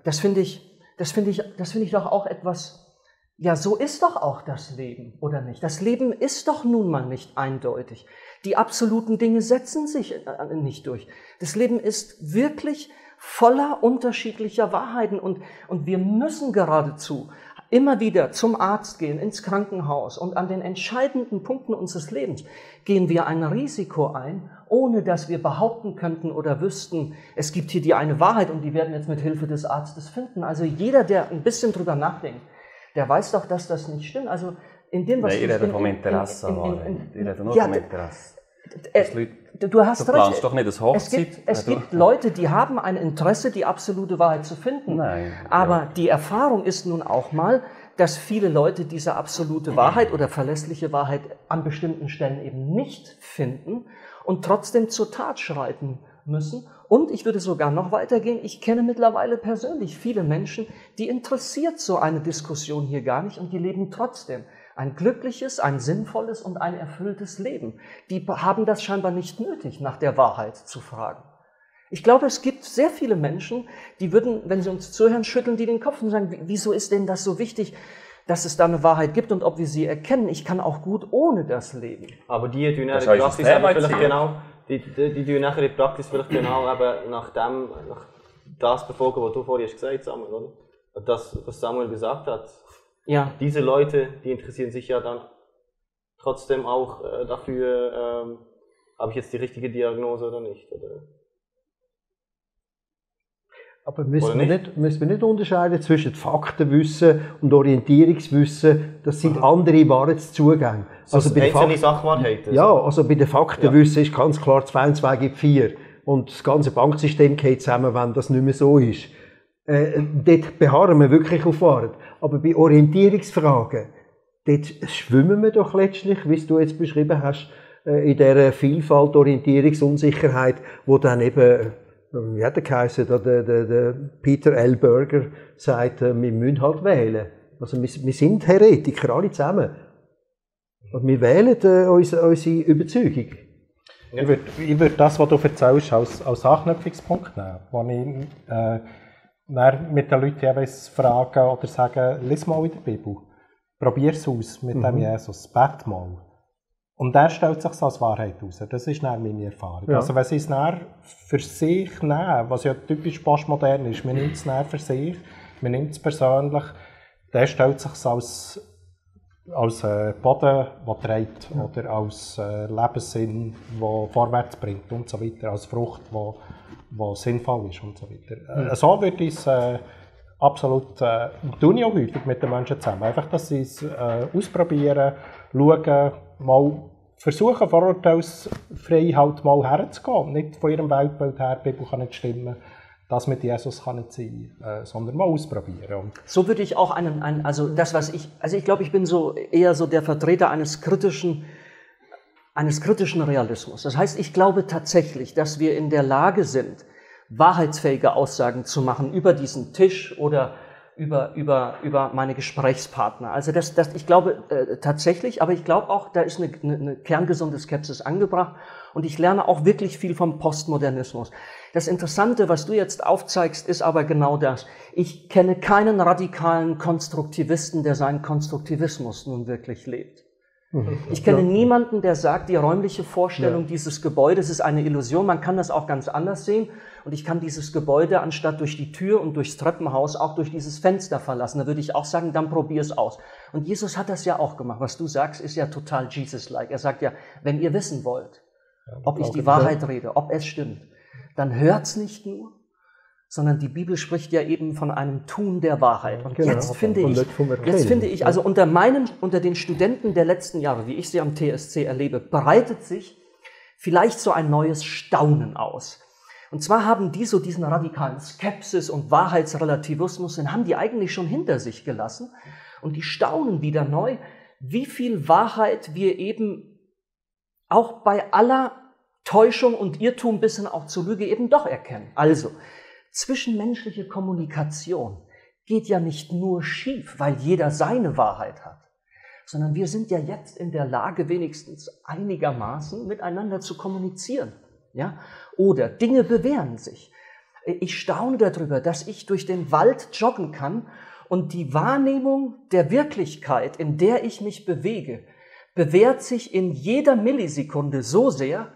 Speaker 4: das finde ich doch auch etwas, ja, so ist doch auch das Leben, oder nicht? Das Leben ist doch nun mal nicht eindeutig. Die absoluten Dinge setzen sich nicht durch. Das Leben ist wirklich voller unterschiedlicher Wahrheiten und wir müssen geradezu immer wieder zum Arzt gehen, ins Krankenhaus und an den entscheidenden Punkten unseres Lebens gehen wir ein Risiko ein, ohne dass wir behaupten könnten oder wüssten, es gibt hier die eine Wahrheit und die werden jetzt mit Hilfe des Arztes finden. Also jeder, der ein bisschen drüber nachdenkt, der weiß doch, dass das nicht stimmt. Also in dem, was
Speaker 5: Nein, ihr redet vom Interesse. Ihr redet nur vom Interesse.
Speaker 4: Du hast
Speaker 5: du planst doch nicht das Hochzeit.
Speaker 4: Es gibt Leute, die haben ein Interesse, die absolute Wahrheit zu finden.
Speaker 5: Nein,
Speaker 4: aber die Erfahrung ist nun auch mal, dass viele Leute diese absolute Wahrheit oder verlässliche Wahrheit an bestimmten Stellen eben nicht finden und trotzdem zur Tat schreiten müssen. Und ich würde sogar noch weitergehen, ich kenne mittlerweile persönlich viele Menschen, die interessiert so eine Diskussion hier gar nicht und die leben trotzdem ein glückliches, ein sinnvolles und ein erfülltes Leben. Die haben das scheinbar nicht nötig, nach der Wahrheit zu fragen. Ich glaube, es gibt sehr viele Menschen, die würden, wenn sie uns zuhören, schütteln die den Kopf und sagen, wieso ist denn das so wichtig, dass es da eine Wahrheit gibt und ob wir sie erkennen? Ich kann auch gut ohne das leben.
Speaker 1: Aber die tun nachher in Praxis vielleicht genau, die tun nachher in Praxis vielleicht genau eben nach das befolgen, was du vorhin gesagt hast, Samuel, oder? Das, was Samuel gesagt hat.
Speaker 4: Ja.
Speaker 1: Diese Leute, die interessieren sich ja dann trotzdem auch dafür, habe ich jetzt die richtige Diagnose oder nicht? Oder?
Speaker 2: Aber müssen wir nicht unterscheiden zwischen Faktenwissen und Orientierungswissen? Das sind andere Wahrheitszugänge.
Speaker 1: Also bei einzelne Sachwahrheiten?
Speaker 2: Ja, also bei den Faktenwissen ist ganz klar, 2 und 2 gibt 4. Und das ganze Banksystem geht zusammen, wenn das nicht mehr so ist. Dort beharren wir wirklich auf Wahrheit. Aber bei Orientierungsfragen, dort schwimmen wir doch letztlich, wie du jetzt beschrieben hast, in dieser Vielfalt, Orientierungsunsicherheit, wo dann eben, wie hat der geheißen, der Peter L. Berger sagt, wir müssen halt wählen. Also wir sind Heretiker, alle zusammen. Und wir wählen unsere Überzeugung.
Speaker 3: Ich würde das, was du erzählst, als Anknüpfungspunkt nehmen, wo ich mit den Leuten jeweils fragen oder sagen, lies mal in der Bibel, probier es aus mit dem Jesus, bet mal. Und der stellt sich als Wahrheit heraus. Das ist dann meine Erfahrung. Ja. Also wenn sie es dann für sich nehmen, was ja typisch postmodern ist, man nimmt es dann für sich, man nimmt es persönlich, der stellt sich als Boden, der trägt, oder als Lebenssinn, der vorwärts bringt und so weiter, als Frucht, die sinnvoll ist und so weiter. So würde ich es absolut, tue ich auch häufig mit den Menschen zusammen. Einfach, dass sie es ausprobieren, schauen, mal versuchen, vorurteilsfrei halt mal herzugehen. Nicht von ihrem Weltbild her, die Bibel kann nicht stimmen, das mit Jesus kann nicht sein, sondern mal ausprobieren.
Speaker 4: So würde ich auch ich glaube, ich bin eher so der Vertreter eines kritischen Realismus. Das heißt, ich glaube tatsächlich, dass wir in der Lage sind, wahrheitsfähige Aussagen zu machen über diesen Tisch oder über meine Gesprächspartner. Also ich glaube tatsächlich, aber ich glaube auch, da ist eine kerngesunde Skepsis angebracht und ich lerne auch wirklich viel vom Postmodernismus. Das Interessante, was du jetzt aufzeigst, ist aber genau das. Ich kenne keinen radikalen Konstruktivisten, der seinen Konstruktivismus nun wirklich lebt. Ich kenne niemanden, der sagt, die räumliche Vorstellung dieses Gebäudes ist eine Illusion. Man kann das auch ganz anders sehen. Und ich kann dieses Gebäude anstatt durch die Tür und durchs Treppenhaus auch durch dieses Fenster verlassen. Da würde ich auch sagen, dann probier es aus. Und Jesus hat das ja auch gemacht. Was du sagst, ist ja total Jesus-like. Er sagt ja, wenn ihr wissen wollt, ob ich die Wahrheit rede, ob es stimmt, dann hört's nicht nur, sondern die Bibel spricht ja eben von einem Tun der Wahrheit. Und jetzt finde ich, also unter den Studenten der letzten Jahre, wie ich sie am TSC erlebe, breitet sich vielleicht so ein neues Staunen aus. Und zwar haben die so diesen radikalen Skepsis und Wahrheitsrelativismus, den haben die eigentlich schon hinter sich gelassen. Und die staunen wieder neu, wie viel Wahrheit wir eben auch bei aller Täuschung und Irrtum bis hin auch zur Lüge eben doch erkennen. Also, zwischenmenschliche Kommunikation geht ja nicht nur schief, weil jeder seine Wahrheit hat, sondern wir sind ja jetzt in der Lage, wenigstens einigermaßen miteinander zu kommunizieren. Ja? Oder Dinge bewähren sich. Ich staune darüber, dass ich durch den Wald joggen kann und die Wahrnehmung der Wirklichkeit, in der ich mich bewege, bewährt sich in jeder Millisekunde so sehr,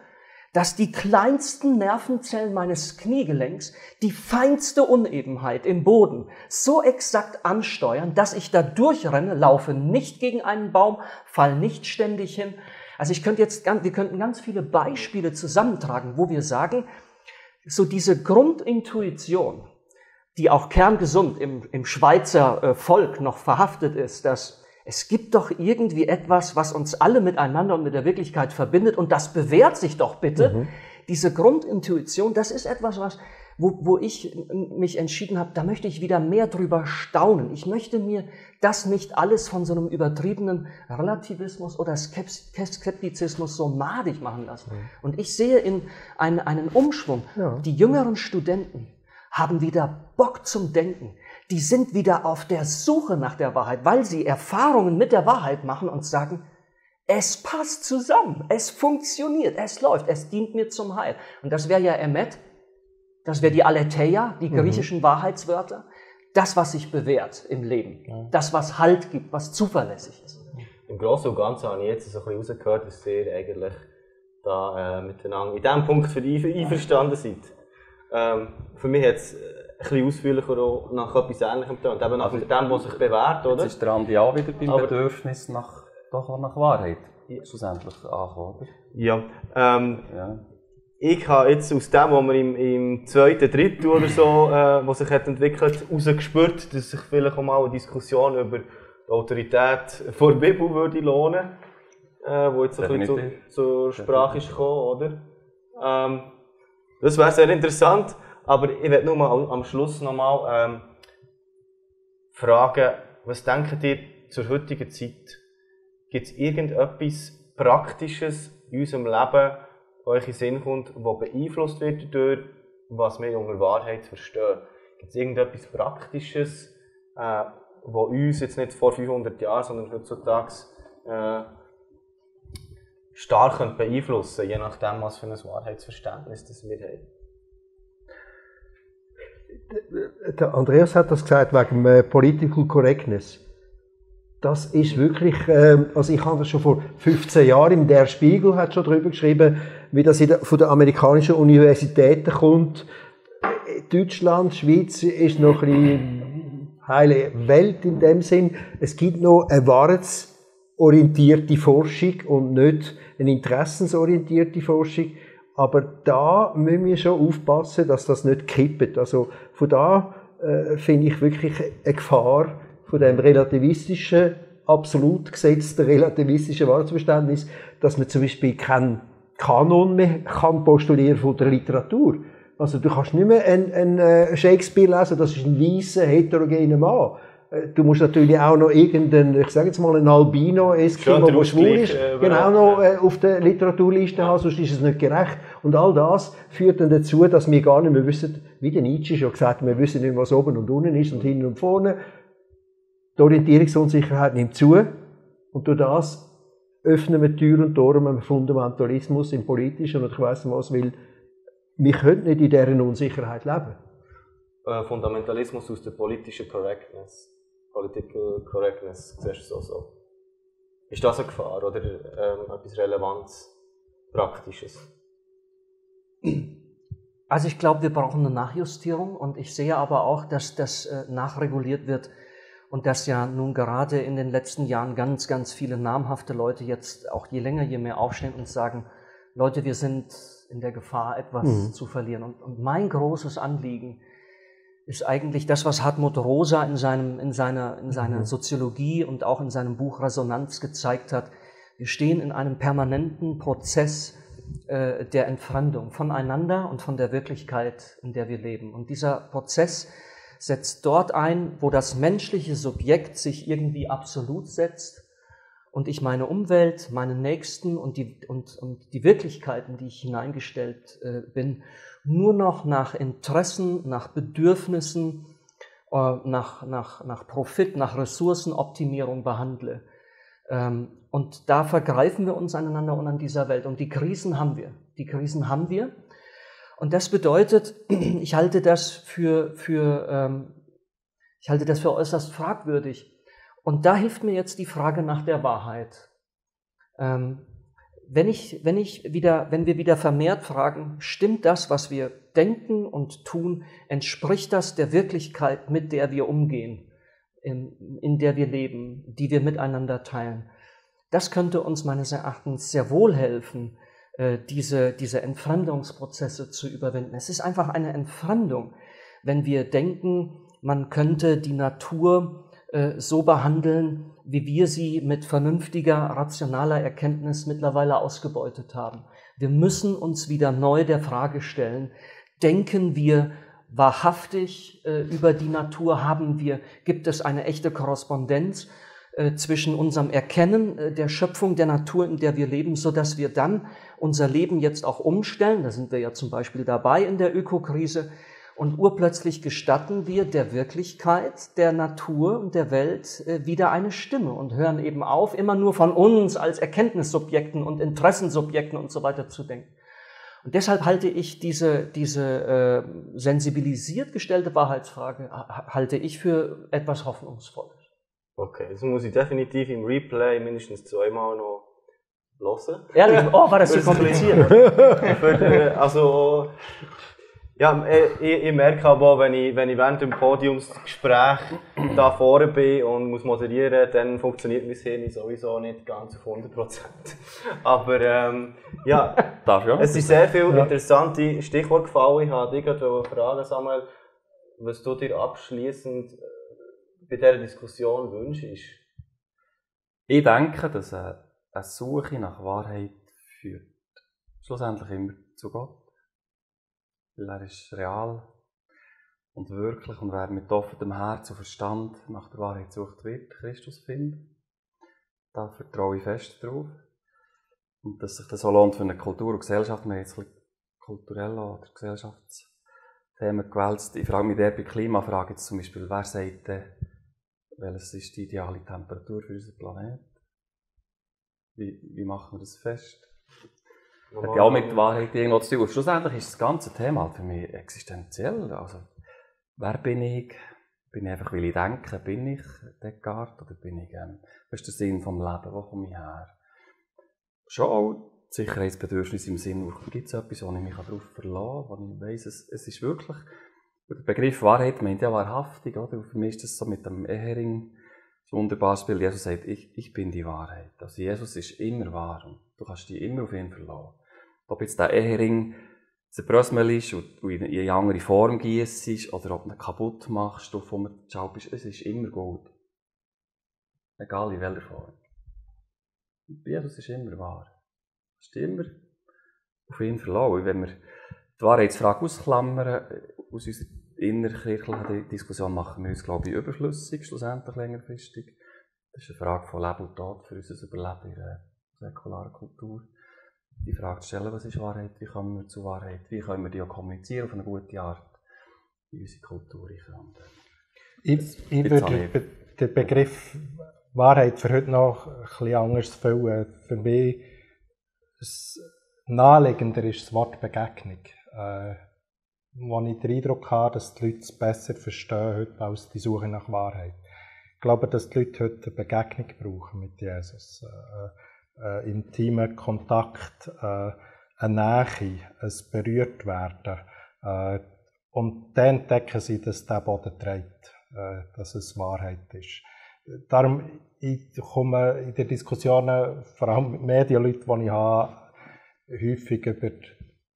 Speaker 4: dass die kleinsten Nervenzellen meines Kniegelenks die feinste Unebenheit im Boden so exakt ansteuern, dass ich da durchrenne, laufe nicht gegen einen Baum, fall nicht ständig hin. Also wir könnten ganz viele Beispiele zusammentragen, wo wir sagen, so diese Grundintuition, die auch kerngesund im Schweizer Volk noch verhaftet ist, dass es gibt doch irgendwie etwas, was uns alle miteinander und mit der Wirklichkeit verbindet und das bewährt sich doch bitte. Diese Grundintuition, das ist etwas, wo ich mich entschieden habe, da möchte ich wieder mehr drüber staunen. Ich möchte mir das nicht alles von so einem übertriebenen Relativismus oder Skeptizismus so madig machen lassen. Und ich sehe einen Umschwung. Ja. Die jüngeren Studenten haben wieder Bock zum Denken. Die sind wieder auf der Suche nach der Wahrheit, weil sie Erfahrungen mit der Wahrheit machen und sagen, es passt zusammen, es funktioniert, es läuft, es dient mir zum Heil. Und das wäre ja Emet, das wäre die Aletheia, die griechischen Wahrheitswörter, das, was sich bewährt im Leben, das, was Halt gibt, was zuverlässig ist.
Speaker 1: Im Großen und Ganzen habe ich jetzt so ein bisschen rausgehört, dass ihr eigentlich da miteinander in diesem Punkt einverstanden seid. Für mich hat es ein bisschen ausführlicher auch nach etwas Ähnlichem getan. Eben nach dem, was sich bewährt, oder?
Speaker 5: Jetzt ist der Andi auch wieder beim Bedürfnis nach Wahrheit schlussendlich angekommen, oder?
Speaker 1: Ja. Ich habe jetzt aus dem, was wir im zweiten Drittel oder so, was sich hat entwickelt, herausgespürt, dass sich vielleicht auch mal eine Diskussion über die Autorität vor der Bibel würde lohnen, wo jetzt so ein bisschen zur Sprache ist gekommen, oder? Das wäre sehr interessant. Aber ich werde nur mal am Schluss noch mal fragen, was denkt ihr zur heutigen Zeit? Gibt es irgendetwas Praktisches in unserem Leben, das euch in den Sinn kommt, das beeinflusst wird durch, was wir unter Wahrheit verstehen? Gibt es irgendetwas Praktisches, das uns jetzt nicht vor 500 Jahren, sondern heutzutage stark beeinflussen könnte, je nachdem, was für ein Wahrheitsverständnis das wir haben?
Speaker 2: Der Andreas hat das gesagt wegen Political Correctness. Das ist wirklich, also ich habe das schon vor 15 Jahren im Der Spiegel hat schon darüber geschrieben, wie das von den amerikanischen Universitäten kommt. Deutschland, Schweiz ist noch ein bisschen heile Welt in dem Sinn. Es gibt noch eine wahrheitsorientierte Forschung und nicht eine interessensorientierte Forschung. Aber da müssen wir schon aufpassen, dass das nicht kippt. Also von da finde ich wirklich eine Gefahr von dem relativistischen, absolut gesetzten relativistischen Wahrheitsverständnis, dass man zum Beispiel keinen Kanon mehr kann postulieren von der Literatur. Also du kannst nicht mehr einen Shakespeare lesen, das ist ein weißer, heterogener Mann. Du musst natürlich auch noch irgendeinen, ich sage jetzt mal, einen Albino-Eskimo, der schwul ist, genau noch auf der Literaturliste haben, sonst ist es nicht gerecht. Und all das führt dann dazu, dass wir gar nicht mehr wissen, wie der Nietzsche schon gesagt hat, wir wissen nicht, was oben und unten ist und hinten und vorne. Die Orientierungsunsicherheit nimmt zu und durch das öffnen wir Tür und Tor einem Fundamentalismus im Politischen und ich weiss nicht was, weil wir können nicht in dieser Unsicherheit leben.
Speaker 1: Fundamentalismus aus der politischen Correctness. Political Correctness, siehst du so? Ist das eine Gefahr oder etwas Relevantes, Praktisches?
Speaker 4: Also ich glaube, wir brauchen eine Nachjustierung und ich sehe aber auch, dass das nachreguliert wird und dass ja nun gerade in den letzten Jahren ganz, ganz viele namhafte Leute jetzt auch je länger, je mehr aufstehen und sagen, Leute, wir sind in der Gefahr, etwas zu verlieren. Und mein großes Anliegen ist eigentlich das, was Hartmut Rosa in seiner Soziologie und auch in seinem Buch Resonanz gezeigt hat. Wir stehen in einem permanenten Prozess der Entfremdung voneinander und von der Wirklichkeit, in der wir leben. Und dieser Prozess setzt dort ein, wo das menschliche Subjekt sich irgendwie absolut setzt und ich meine Umwelt, meine Nächsten und die Wirklichkeiten, die ich hineingestellt bin, nur noch nach Interessen, nach Bedürfnissen, nach Profit, nach Ressourcenoptimierung behandle. Und da vergreifen wir uns aneinander und an dieser Welt. Und die Krisen haben wir. Die Krisen haben wir. Und das bedeutet, ich halte das für äußerst fragwürdig. Und da hilft mir jetzt die Frage nach der Wahrheit. Wenn wir wieder vermehrt fragen, stimmt das, was wir denken und tun, entspricht das der Wirklichkeit, mit der wir umgehen, in der wir leben, die wir miteinander teilen? Das könnte uns meines Erachtens sehr wohl helfen, diese Entfremdungsprozesse zu überwinden. Es ist einfach eine Entfremdung, wenn wir denken, man könnte die Natur so behandeln, wie wir sie mit vernünftiger, rationaler Erkenntnis mittlerweile ausgebeutet haben. Wir müssen uns wieder neu der Frage stellen, denken wir wahrhaftig über die Natur? Gibt es eine echte Korrespondenz zwischen unserem Erkennen der Schöpfung der Natur, in der wir leben, so dass wir dann unser Leben jetzt auch umstellen? Da sind wir ja zum Beispiel dabei in der Ökokrise. Und urplötzlich gestatten wir der Wirklichkeit, der Natur und der Welt wieder eine Stimme und hören eben auf, immer nur von uns als Erkenntnissubjekten und Interessensubjekten und so weiter zu denken. Und deshalb halte ich diese sensibilisiert gestellte Wahrheitsfrage halte ich für etwas Hoffnungsvolles.
Speaker 1: Okay, das muss ich definitiv im Replay mindestens zweimal noch hören.
Speaker 4: Ehrlich? Oh, war das so kompliziert?
Speaker 1: Ja, ich merke aber, wenn ich während dem Podiumsgespräch da vorne bin und muss moderieren, dann funktioniert mein Hirn sowieso nicht ganz auf 100%. Aber ja, es sind sehr viele interessante Stichworte gefallen. Ich wollte dich gerade fragen, Samuel, was du dir abschliessend bei dieser Diskussion wünschst.
Speaker 5: Ich denke, dass eine Suche nach Wahrheit führt schlussendlich immer zu Gott. Weil er ist real und wirklich, und wer mit offenem Herz und Verstand nach der Wahrheit sucht, wird Christus finden. Da vertraue ich fest drauf. Und dass sich das so lohnt für eine Kultur und Gesellschaft. Wir haben jetzt kulturelle oder Gesellschaftsthemen gewählt. Ich frage mich bei Klimafrage jetzt zum Beispiel, wer sagt denn, welches ist die ideale Temperatur für unseren Planeten? Wie machen wir das fest? Das hat ja auch mit der Wahrheit irgendwo zu tun. Schlussendlich ist das ganze Thema für mich existenziell. Also, wer bin ich? Bin ich einfach, weil ich denke, bin ich Descartes? Oder bin ich, was ist der Sinn vom Leben? Wo komme ich her? Schon auch Sicherheitsbedürfnis im Sinn, gibt es etwas, wo ich mich darauf verlassen kann, wo ich weiss, es ist wirklich, der Begriff Wahrheit meint ja wahrhaftig, oder? Und für mich ist das so mit dem Ehering ein wunderbares Bild. Jesus sagt, ich bin die Wahrheit. Also Jesus ist immer wahr und du kannst dich immer auf ihn verlassen. Ob jetzt der Ehering zerbröselt ist und in eine andere Form gießt oder ob du ihn kaputt machst, auf wo du bist, es ist immer gut. Egal in welcher Form. Jesus ist immer wahr. Du kannst dich immer auf ihn verlassen. Wenn wir die Wahrheitsfrage ausklammern, aus unserer innerkirchlichen Diskussion machen wir uns, glaube ich, überflüssig, schlussendlich längerfristig. Das ist eine Frage von Leben und Tod für unser Überleben in einer säkularen Kultur. Die Frage zu stellen, was ist Wahrheit, wie kommen wir zu Wahrheit, wie können wir die auch kommunizieren auf eine gute Art in unsere Kultur.
Speaker 3: Ich würde den Begriff Wahrheit für heute noch ein bisschen anders füllen. Für mich ist naheliegender ist das Wort Begegnung. Wo ich den Eindruck habe, dass die Leute es besser verstehen heute als die Suche nach Wahrheit. Ich glaube, dass die Leute heute eine Begegnung brauchen mit Jesus. Intimen Kontakt, eine Nähe, ein Berührtwerden. Und dann entdecken sie, dass der Boden trägt, dass es Wahrheit ist. Darum ich komme in den Diskussionen, vor allem mit Medienleuten, die ich habe, häufig über die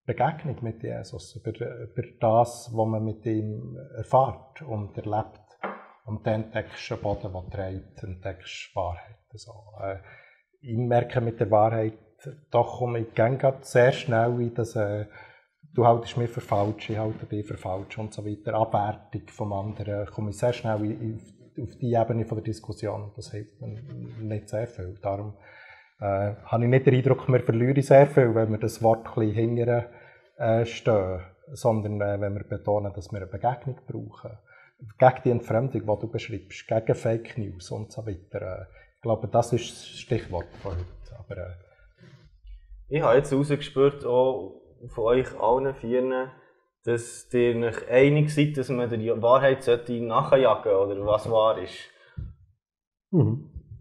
Speaker 3: Begegnung mit Jesus, über das, was man mit ihm erfährt und erlebt. Und dann entdeckst du einen Boden, der trägt, entdeckst Wahrheit. So. Ich merke mit der Wahrheit, doch komme ich sehr schnell in das, du haltest mich für falsch, ich halte dich für falsch und so weiter. Abwertung vom anderen, komme ich sehr schnell auf die Ebene der Diskussion. Das hilft mir nicht sehr viel. Darum habe ich nicht den Eindruck, wir verlieren sehr viel, wenn wir das Wort ein bisschen hinterher stehen, sondern wenn wir betonen, dass wir eine Begegnung brauchen. Gegen die Entfremdung, die du beschreibst, gegen Fake News und so weiter. Ich glaube, das ist das Stichwort von heute. Aber,
Speaker 1: ich habe jetzt herausgespürt, auch von euch allen vieren, dass ihr euch einig seid, dass man der Wahrheit nachjagen sollte, oder was wahr ist.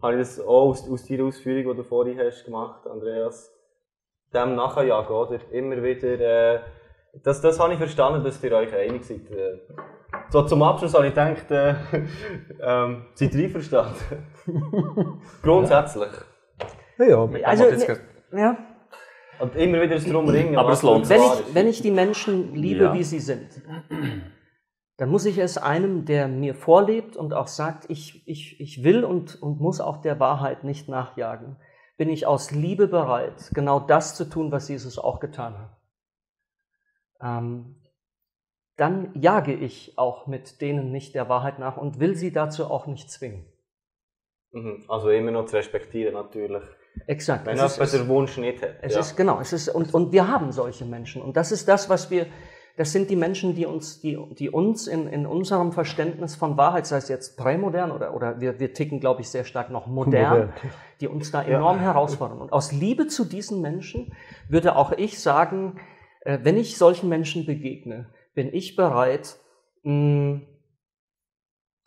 Speaker 1: Habe ich das auch aus deiner Ausführung, die du vorhin hast gemacht, Andreas, dem nachjagen, oder? Immer wieder, das habe ich verstanden, dass ihr euch einig seid. So zum Abschluss habe ich gedacht, seid ihr einverstanden? Grundsätzlich.
Speaker 2: Ja.
Speaker 4: Also, ja.
Speaker 1: Und immer wieder drum ringen.
Speaker 5: Aber es lohnt sich.
Speaker 4: Wenn ich die Menschen liebe,
Speaker 5: Ja.
Speaker 4: wie sie sind, dann muss ich es einem, der mir vorlebt und auch sagt, ich will und muss auch der Wahrheit nicht nachjagen, bin ich aus Liebe bereit, genau das zu tun, was Jesus auch getan hat. Dann jage ich auch mit denen nicht der Wahrheit nach und will sie dazu auch nicht zwingen.
Speaker 1: Also immer noch zu respektieren, natürlich.
Speaker 4: Exakt.
Speaker 1: Wenn jemand den Wunsch nicht hat.
Speaker 4: Es ist, genau, und wir haben solche Menschen. Und das ist das, das sind die Menschen, die uns in unserem Verständnis von Wahrheit, sei es jetzt prämodern oder wir ticken, glaube ich, sehr stark noch modern, die uns da enorm herausfordern. Und aus Liebe zu diesen Menschen würde auch ich sagen, wenn ich solchen Menschen begegne, bin ich bereit,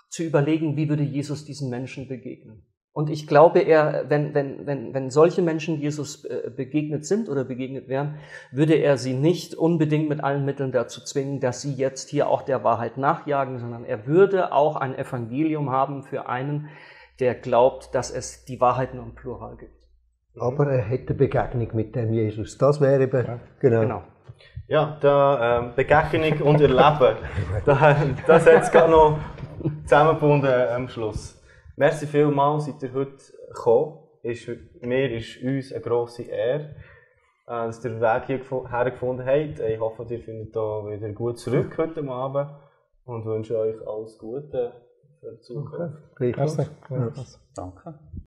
Speaker 4: zu überlegen, wie würde Jesus diesen Menschen begegnen. Und ich glaube, wenn solche Menschen Jesus begegnet sind oder begegnet wären, würde er sie nicht unbedingt mit allen Mitteln dazu zwingen, dass sie jetzt hier auch der Wahrheit nachjagen, sondern er würde auch ein Evangelium haben für einen, der glaubt, dass es die Wahrheit nur im Plural gibt.
Speaker 2: Aber er hätte Begegnung mit dem Jesus. Das wäre eben, genau.
Speaker 1: Ja, da Begegnung und Erleben, das hat es gerade noch zusammengebunden am Schluss. Merci vielmals, seid ihr heute gekommen. Mir ist uns eine grosse Ehre, dass ihr den Weg hierher gefunden habt. Ich hoffe, ihr findet da wieder gut zurück heute Abend und wünsche euch alles Gute für die Zukunft.
Speaker 2: Okay.
Speaker 3: Merci.
Speaker 5: Danke.